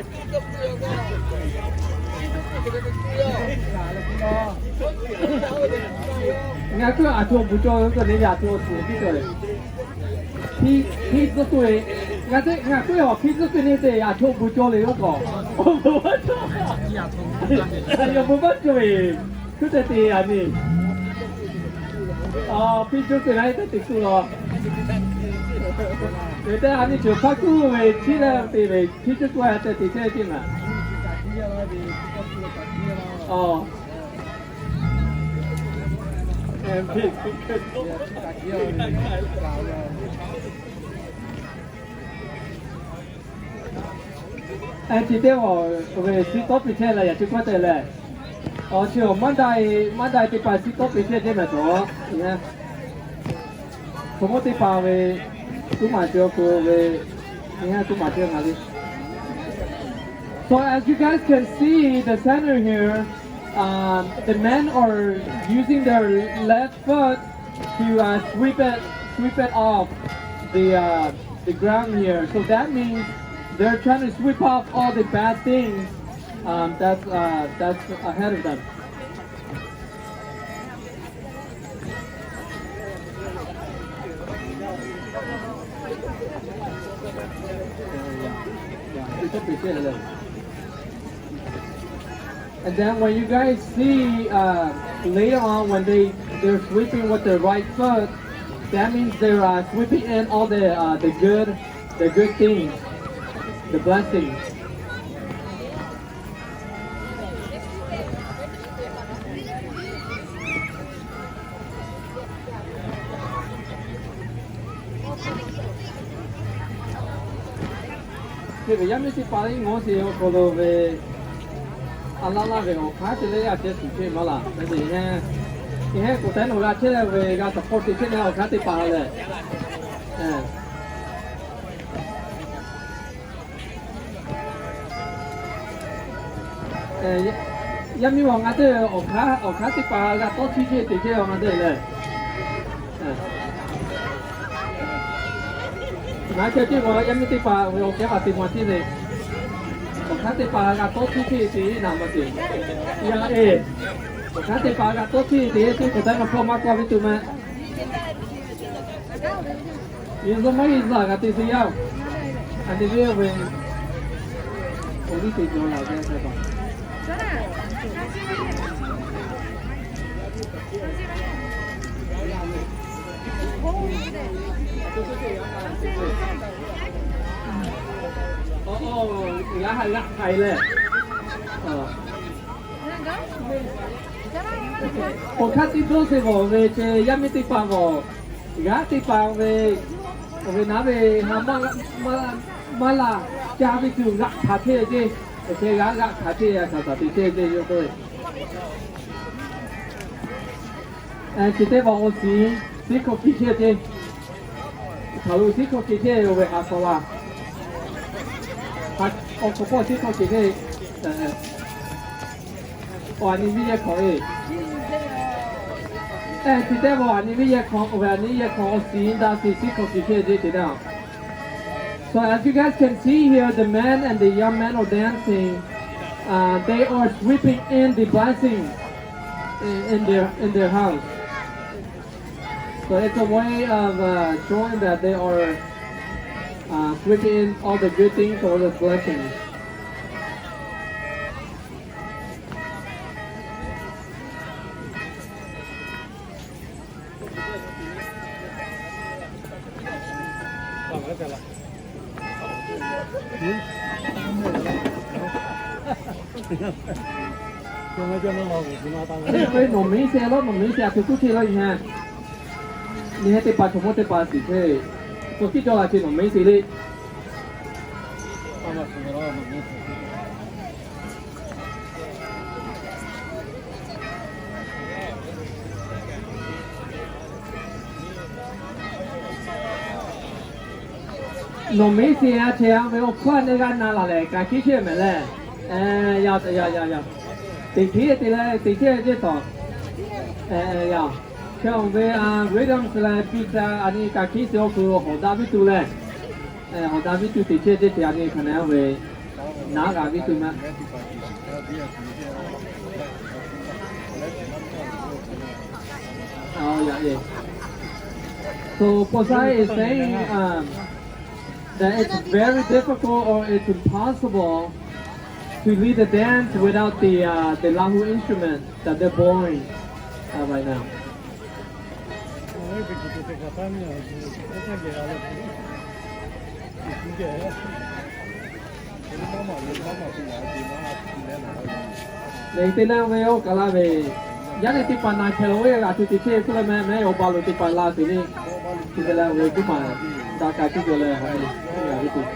Ngaˬ k'oˆ aˬ htoꞈ bu cawˇ ve k'oˆ ve nyi ve aˬ htoꞈ tuˬ piˇ cawˬ ve. Hkiˉ, hkiˉ tcuhˉ k'oˆ ve, ngaˬ te, ngaˬ k'oˆ ve aˬ hkiˉ tcuhˉ k'oˆ nyi te aˬ htoꞈ bu cawˇ le k'o, a yawˇ bon maˇ cawˬ ve, hkuˇ te te a nyi. Aˬ, hkiˉ tcuhˉ k'oˆ na te te kuˬ lawˬ. Ve teˇ a nyi cawˬ hk'aˇ kuˬ ve hkiˉ leh te ve hkiˉ tcuhˉ k'oˆ a te te chehˇ ceh maˬ. Aˬ. Chi teˇ g'aˇ ve suh tawˇ peꞈ chehˇ leh yaꞈ chi k'awˇ te leh, awˬ chi awˬ maˇ daꞈ, maˇ daꞈ teˇ hpaˍ suh tawˇ peꞈ chehˇ ceh mehˍ tawˬ. Hk'aw mawˇ teˇ hpaˍ ve tuˉ maˍ cawˬ k'o ve, nyi ha tuˉ maˍ cawˬ ngaˬ le. So as you guys can see, the center here, um, the men are using their left foot to uh, sweep it, sweep it off the uh, the ground here. So that means they're trying to sweep off all the bad things um, that's uh, that's ahead of them. And then when you guys see uh, later on when they they're sweeping with their right foot, that means they're uh, sweeping in all the uh, the good the good things, the blessings. Hk'e ve yaˇ miˇ teˇ hpaˍ le, iˉ ngawˉ sheˍ awˬ hk'aw lo ve, a laˇ laˇ ve awˬ hk'aˇ te leh a ceh tuˬ chehˇ maˇ laˬ. Hk'e te, iˉ heˆ k'o tehꞈ nawˬ g'a chehˇ leh ve g'a support te chehˇ leh awˬ hk'aˇ teˇ hpaˍ lehˬ, Yaˇ miˇ awˬ ngaˬ teˇ awˬ hk'aˇ, awˬ hk'aˇ teˇ hpaˍ g'a tawˇ htiˇ chehˇ te chehˇ awˬ ngaˬ teˇ leh, ngaˬ chehˇ cehˇ k'o yaˇ miˇ teˇ hpaˍ ve awˬ kehˉ hpaˍ te maˇ chehˇ le. Awˬ hk'aˇ teˇ hpaˍ g'a tawˇ htiˇ chehˇ te naˍ maˇ te. Yaˇ eˬ, awˬ hk'aˇ teˇ hpaˍ g'a tawˇ htiˇ te chehˇ k'o taˇ na hpawˇ maˇ k'oˆ ve tuˬ maˇ. Yeˍsuˆ maˇ Yeˍsuˆ g'a te te yaˇ-oˬ. A nyi ve ve, awˬ liˇ te jaw la ve hk'e pa. Awˬ, awˬ, g'a haiˬ g'a haiˬ leh. Awˬ hk'aˇ teˇ dawˇ sheˍ g'awˬ ve ce yaˇ miˇ teˇ hpaˍ g'awˬ, g'aˇ teˇ hpaˍ ve, awˬ ve naˉ ve ha maˇ, maˇ, maˇ laˬ ca ve tuˬ g'aꞈ hkanˍ chehˇ ve ceˇ, awˬ hk'e g'aꞈ g'aꞈ hkanˍ chehˇ a hkanˍ taˍ te chehˇ ve ceˇ yawˇ k'oˆ ve. Chi teˇ hpaˍ awˬ shiˍ, shiˉ hkawˇ kiˬ chehˇ ceˇ. Hk'aˬ lo shiˉ hkawˇ kiˬ chehˇ ve awˬ ve ha hk'aw laˇ. Awˬ hk'aw hpawˇ shiˉ hkawˇ kiˬ chehˇ. Awˬ, a nyi viˉ yehˇ hk'awꞈ e. Chi teˇ hpaˍ a nyi viˉ yehˇ hk'awꞈ, awˬ ve a nyi yehˇ hk'awꞈ awˬ shiˍ daꞈ shiˍ shiˉ hkawˇ kiˬ chehˇ ceˇ te naˉ. So as you guys can see here, the men and the young men are dancing. Uh, they are sweeping in the blessing in, in their, in their house. So it's a way of uh, showing that they are uh, sweeping in all the good things or the blessings. Nawˬ mehˉ sheˍ laˇ, nawˬ mehˉ sheˍ a htoꞈ kuˉ chehˇ laˇ nyi ha. Nyi ha teˇ hpaˍ chaw mawˇ teˇ hpaˍ shiˍ chehˇ. Tcuh kiˇ cawˬ la ce nawˬ mehˉ sheˍ le. Nawˬ mehˉ sheˍ a chehˇ a ve awˬ hpfuhˇ a neˇ g'aˇ na laˬ lehˬ, kaꞈ kiˉ chehˇ mehˍ leh. Yaˇ, yaˇ, yaˇ, yaˇ. Teꞈ hkiˉ te leh teꞈ chehˇ cehˇ tawˍ. Yaˇ. Hk'e awˬ ve a, Williams leh Peter a nyi kaꞈ kiˉ sheˍ awˬ hk'aw lo hawˍ daꞈ viˉ tuˬ leh, hawˍ daꞈ viˉ tuˬ teꞈ chehˇ cehˇ te a nyi hk'aˬ na ve naˉ g'a viˉ tuˬ maˇ. So Posai is saying um, that it's very difficult or it's impossible to lead a dance without the uh, the Lahu instrument that they're blowing uh, right now. Lehˬ, teˇ naˇ ve oˇ kaˬ la ve, yaˇ lehˬ teˇ hpaˍ na hkeh lo ve g'a tuˬ teꞈ chehˇ ve k'oˆ leh mehˆ mehˆ awˬ ba lo teˇ hpaˍ la tuˬ le. Chi hk'e leh ve teˇ hpaˍ daꞈ kaꞈ tuˬ cawˬ leh ha ve, g'a ve tuˬ.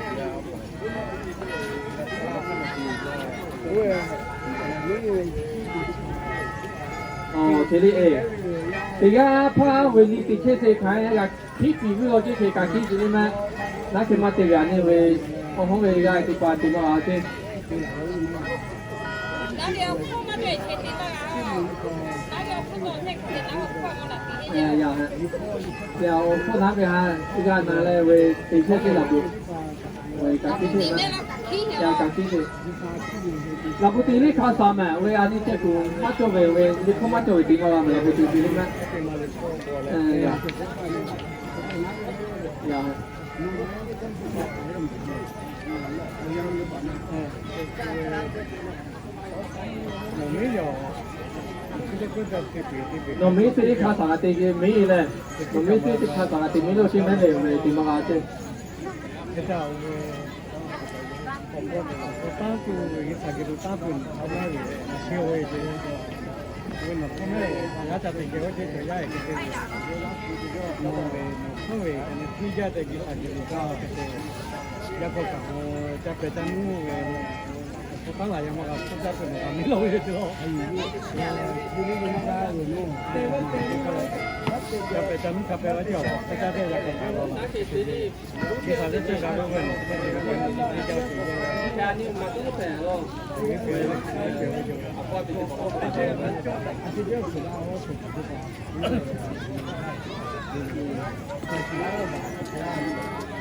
Awˬ, te le e. Teˇ g'aˇ hpaˇ ve nyi teꞈ chehˇ te hk'aˬ hk'e g'a hkiˉ piˍ vuiˇ law ceˇ hk'e kaꞈ hkiˉ tuˬ le maˇ. Naˉ hk'e maˇ te g'a nyi ve, awˬ hawˉ ve g'a teˇ hpaˍ te maˇ g'a ceˇ. Yaˇ, awˬ hpfuhˇ naˉ ve ha, g'a na leh ve teꞈ chehˇ teˇ laˬ tuˬ. Kaꞈ hkiˉ te, kaꞈ hkiˉ te. Laˬ pu te le hk'a shaˍ mehˍ ve a nyi ceh kuˬ maˇ cawˬ ve, ve liꞈ hkawˇ maˇ cawˬ ve teꞈ maˇ g'a mehˍ laˬ pu te le maˇ. Yaˇ. Nawˬ mehˉ sheˍ hk'a shaˍ g'a te ve mehˉ leh, nawˬ mehˉ sheˍ teˇ hk'a shaˍ g'a te mehˉ lo sheˍ mehˉ ve ve teꞈ maˇ g'a ceˇ.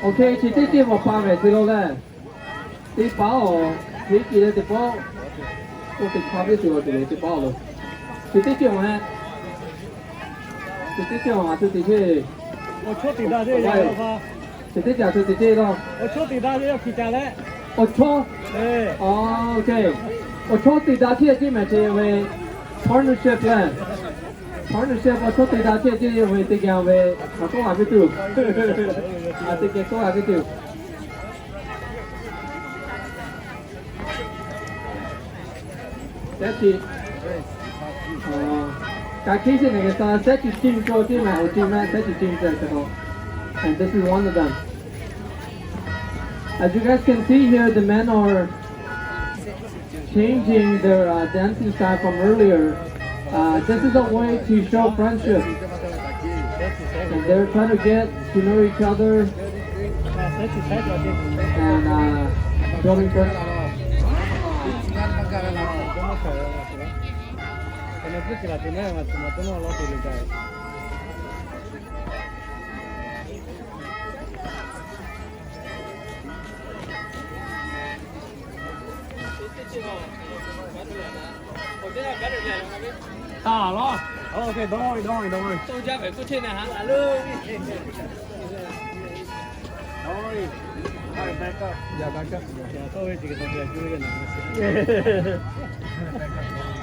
Okay, chi teˇ teˇ maˬ pa mehˍ te lo leh, teˇ pa awˬ hk'e te leh teˇ pawˆ, k'oˆ teˇ hk'a ve tuˬ awˬ tuˬ lo teˇ pa awˬ lo, chi teˇ ceuˬ maˬ, chi teˇ ceuˬ maˬ a tuˬ te chehˇ. Chi teˇ ceuˬ a tuˬ te chehˇ laˇ. Awˬ chawˇ teꞈ daꞈ ve, okay. Awˬ chawˇ teꞈ daꞈ chehˇ ceh mehˍ ceh ve partnership leh, partnership awˬ chawˇ teꞈ daꞈ chehˇ ceh ve teˇ geh ve, a kawˆ a ve tuˬ, a teˇ geh kawˆ a ve tuˬ. Sehˉ chi, ka hkiˉ chi nehˬ geh ta sehˉ chi ceh cawˬ ceh mehˍ, awˬ ceh mehˍ, sehˉ chi ceh cawˬ ceh k'o. And this is one of them. As you guys can see here, the men are changing their uh, dancing style from earlier. Uh, this is a way to show friendship. And they're trying to get to know each other and uh, building friendship.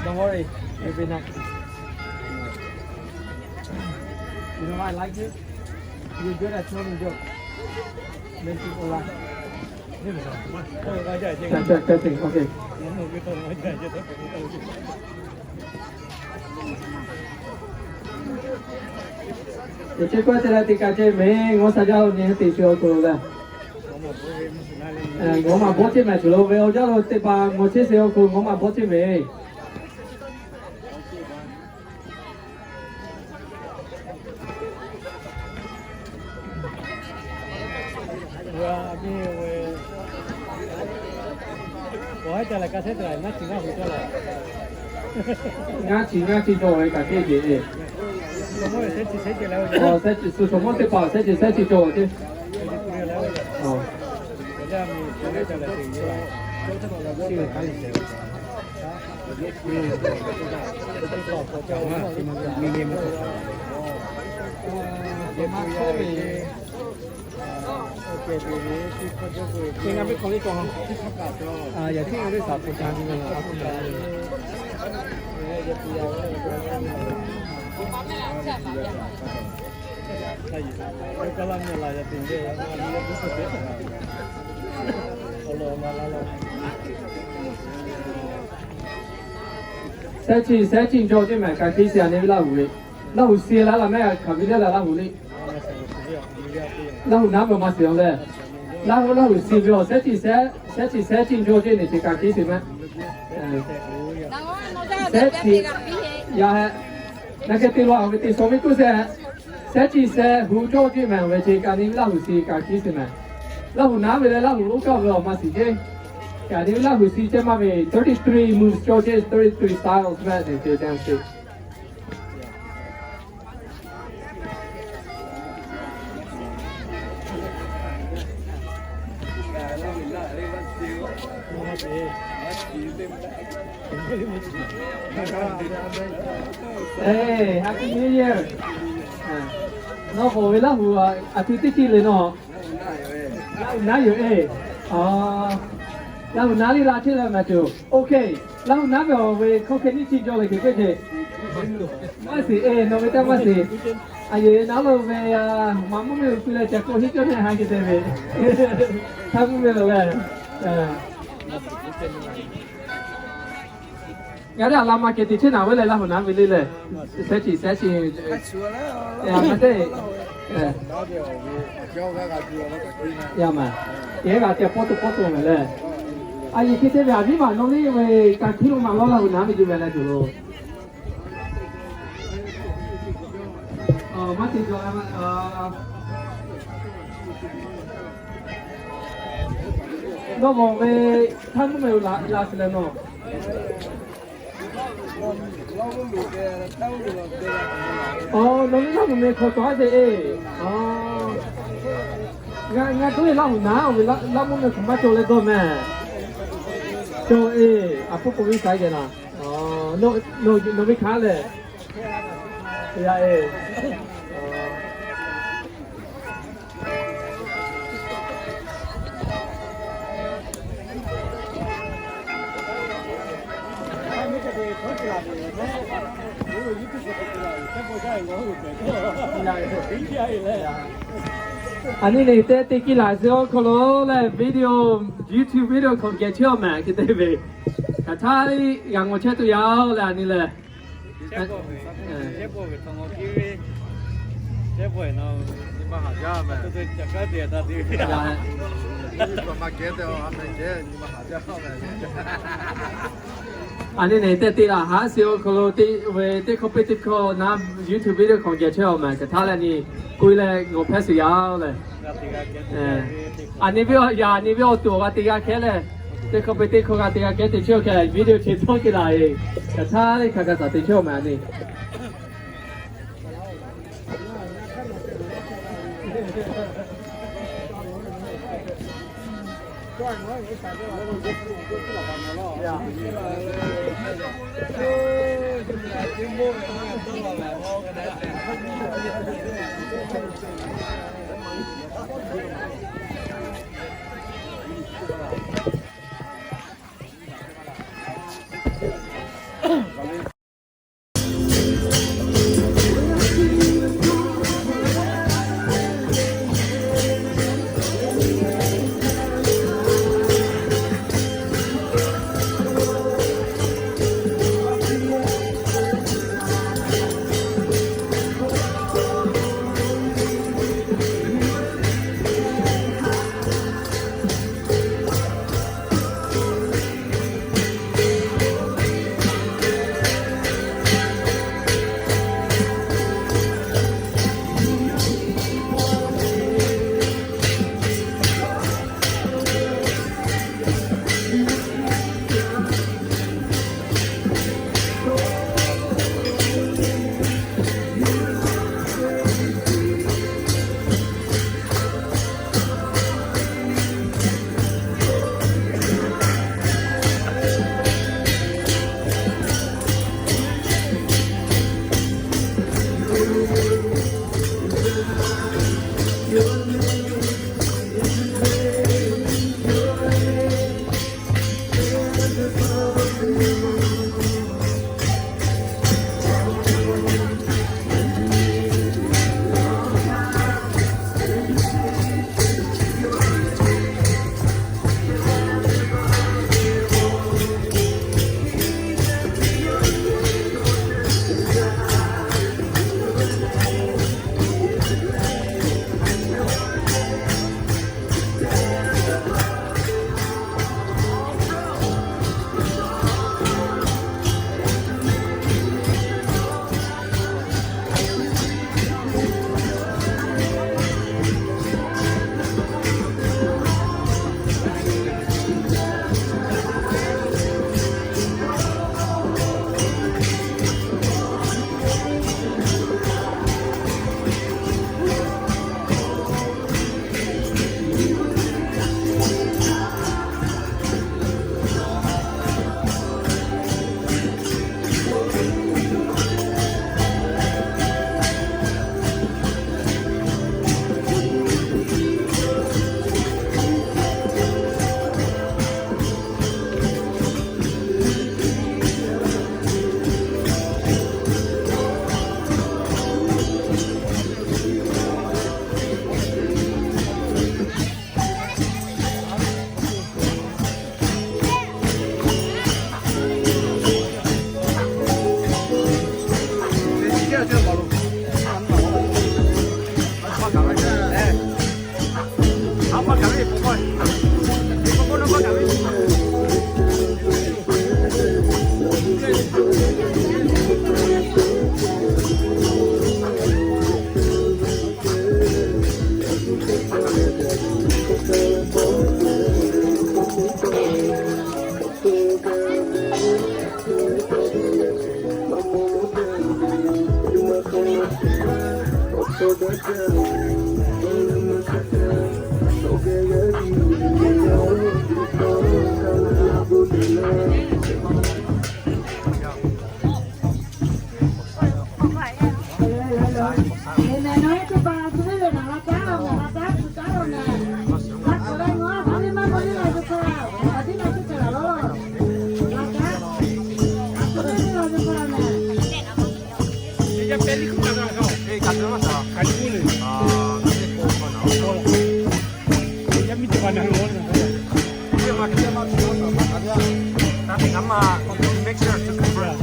Don't worry, you'll be next. You know why I like you? You're good at telling jokes. Make people laugh. Cutting, okay. Teˇ chi k'oˆ te leh teˇ kaꞈ ceh mehˍ, ngaw sha jaˇ lo nyi teˇ chi awˬ to leh. Ngaw maˬ bawˆ ceh mehˍ tuˬ lo ve awˬ jaˇ lo teˇ pa ngaw chehˇ sheˍ awˬ hk'aw lo ngaw maˬ bawˆ ceh mehˍ. Ngaˇ chi ngaˇ chi cawˬ ve kaꞈ teˇ ceuˬ le. Sehˉ chi sehˉ ceh le, sehˉ chi sehˉ ceh cawˬ ve teˇ. Sehˉ chi sehˉ chi cawˬ ceh mehˍ, ka hkiˉ chi a nyi ve Laˇ huˍ ve. Laˇ huˍ si la la mehˍ, hk'aˬ ve le la Laˇ huˍ le. Laˇ huˍ naˉ ve maˇ shiˍ-oˬ leh, Laˇ huˍ, Laˇ huˍ si ve awˬ sehˉ chi sehˉ, sehˉ chi sehˉ chi cawˬ ceh nyi chi ka hkiˉ chi mehˍ. Sehˉ chi, yaˇ hehˆ, na keh te lo a ve teˇ shawˍ ve k'oˆ sehˉ, sehˉ chi sehˉ hu cawˬ ceh mehˍ ve chi ka nyi ve Laˇ huˍ si ka hkiˉ chi mehˍ. Laˇ huˍ naˉ ve leh Laˇ huˍ oˇ cawˬ ve awˬ maˇ shiˍ ceh. Ka nyi ve Laˇ huˍ si ceh maˇ ve thirty three moves cawˬ ceh, thirty three styles mehˍ nyi chi dance. Hey, Happy New Year. Nawˬ k'oˆ ve Laˇ huˍ a tuˬ teˇ ceuˬ le nawˬ. Laˇ huˍ naˉ yoˬ e. Laˇ huˍ naˉ le la chehˇ leh maˇ tuˬ. Okay. Laˇ huˍ naˉ ve awˬ ve hkawˇ hk'e nyiˇ chi cawˬ le hk'e k'oˆ ceh. Maˇ shiˍ e, nawˬ ve teˇ maˇ shiˍ. A yehˬ naˉ lo ve, maꞈ mvuhˇ miˬ uiˍ pui leh ca k'o hiˉ cawˇ neˇ ha k'e te ve. Htaˇ mvuhˇ miˬ lo leh. Ngaˬ teˇ a la ma keh te chehˇ naˍ ve leh Laˇ huˍ naˉ ve le leh. Sehˉ chi sehˉ chi. Ngaˬ teˇ, a maˇ, yehˬ g'a te pawˆ to pawˆ to mehˍ leh. A yehˬ hk'e te ve a viˉ maˬ nawˬ ve ve ka hkiˉ lo maˬ lawˇ laˇ hui naˉ ve yuˬ ve leh tuˬ lo. Maˇ te jaw, nawˬ mawˬ ve htaˇ mvuhˇ meh la la suh leh nawˬ. Nawˬ ve Laˇ huˍ meh hk'aw cawˬ aˉ ve e. Ngaˬ, ngaˬ tuˉ ve Laˇ huˍ naˉ, awˬ ve Laˇ mvuhˇ meh hk'aw maˇ cawˬ leh dawˇ meh. Cawˬ e, a puˇ k'oˆ ve saiˉ geh laˬ. Nawˬ ve hkanˉ lehˬ, yaˇ e. A nyi neˬ te te kiˇ laˬ suh awˬ hk'aw lo leh video, YouTube video hk'aw geh chehˇ awˬ meh hk'e te ve. Hk'aˬ htaˇ g'a ngawˬ chehˇ tuˬ yaˇ oˬ leh a nyi lehˬ. A nyi neˬ te te laˬ haˉ suh awˬ hk'aw lo te ve teˇ hkawˇ peˇ teˇ hkawˇ naˉ YouTube video hk'aw geh chehˇ awˬ meh hk'aˬ htaˇ leh a nyi k'oˆ leh ngawˬ hpehˇ suh yaˇ oˬ leh. A nyi ve yaꞈ nyi ve awˬ to awˬ g'a te g'a hkehˉ leh, teˇ hkawˇ peˇ teˇ hkawˇ g'a te g'a hkehˉ te chehˇ awˬ hk'e video chi tawˇ te laˬ e. Hk'aˬ htaˇ leh hk'aˬ hk'aˬ taˍ te chehˇ awˬ meh a nyi. Make sure to confirm.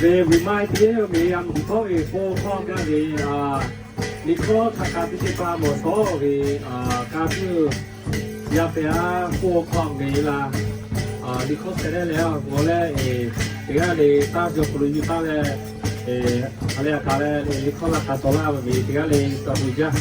Ve วิมาน teˇ g'aˇ ve a meuˇ hkawˇ ve k'oˆ hkawˇ gaˇ ve, liꞈ hkawˇ htaꞈ kaꞈ teˇ ceuˬ pa mawˬ shawˉ ve, ka tuˬ yaˇ pehꞈ a k'oˆ hkawˇ ve la, liꞈ hkawˇ sheh leh leh a g'awˬ leh, teˇ g'aˇ le taˇ jaw hk'aw lo yuˬ taˇ leh, a leh a kaꞈ leh liꞈ hkawˇ laˇ k'a tawˍ laˇ ve teˇ g'aˇ le taˇ tuˬ jaˇ.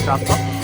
kaꞈ tawˇ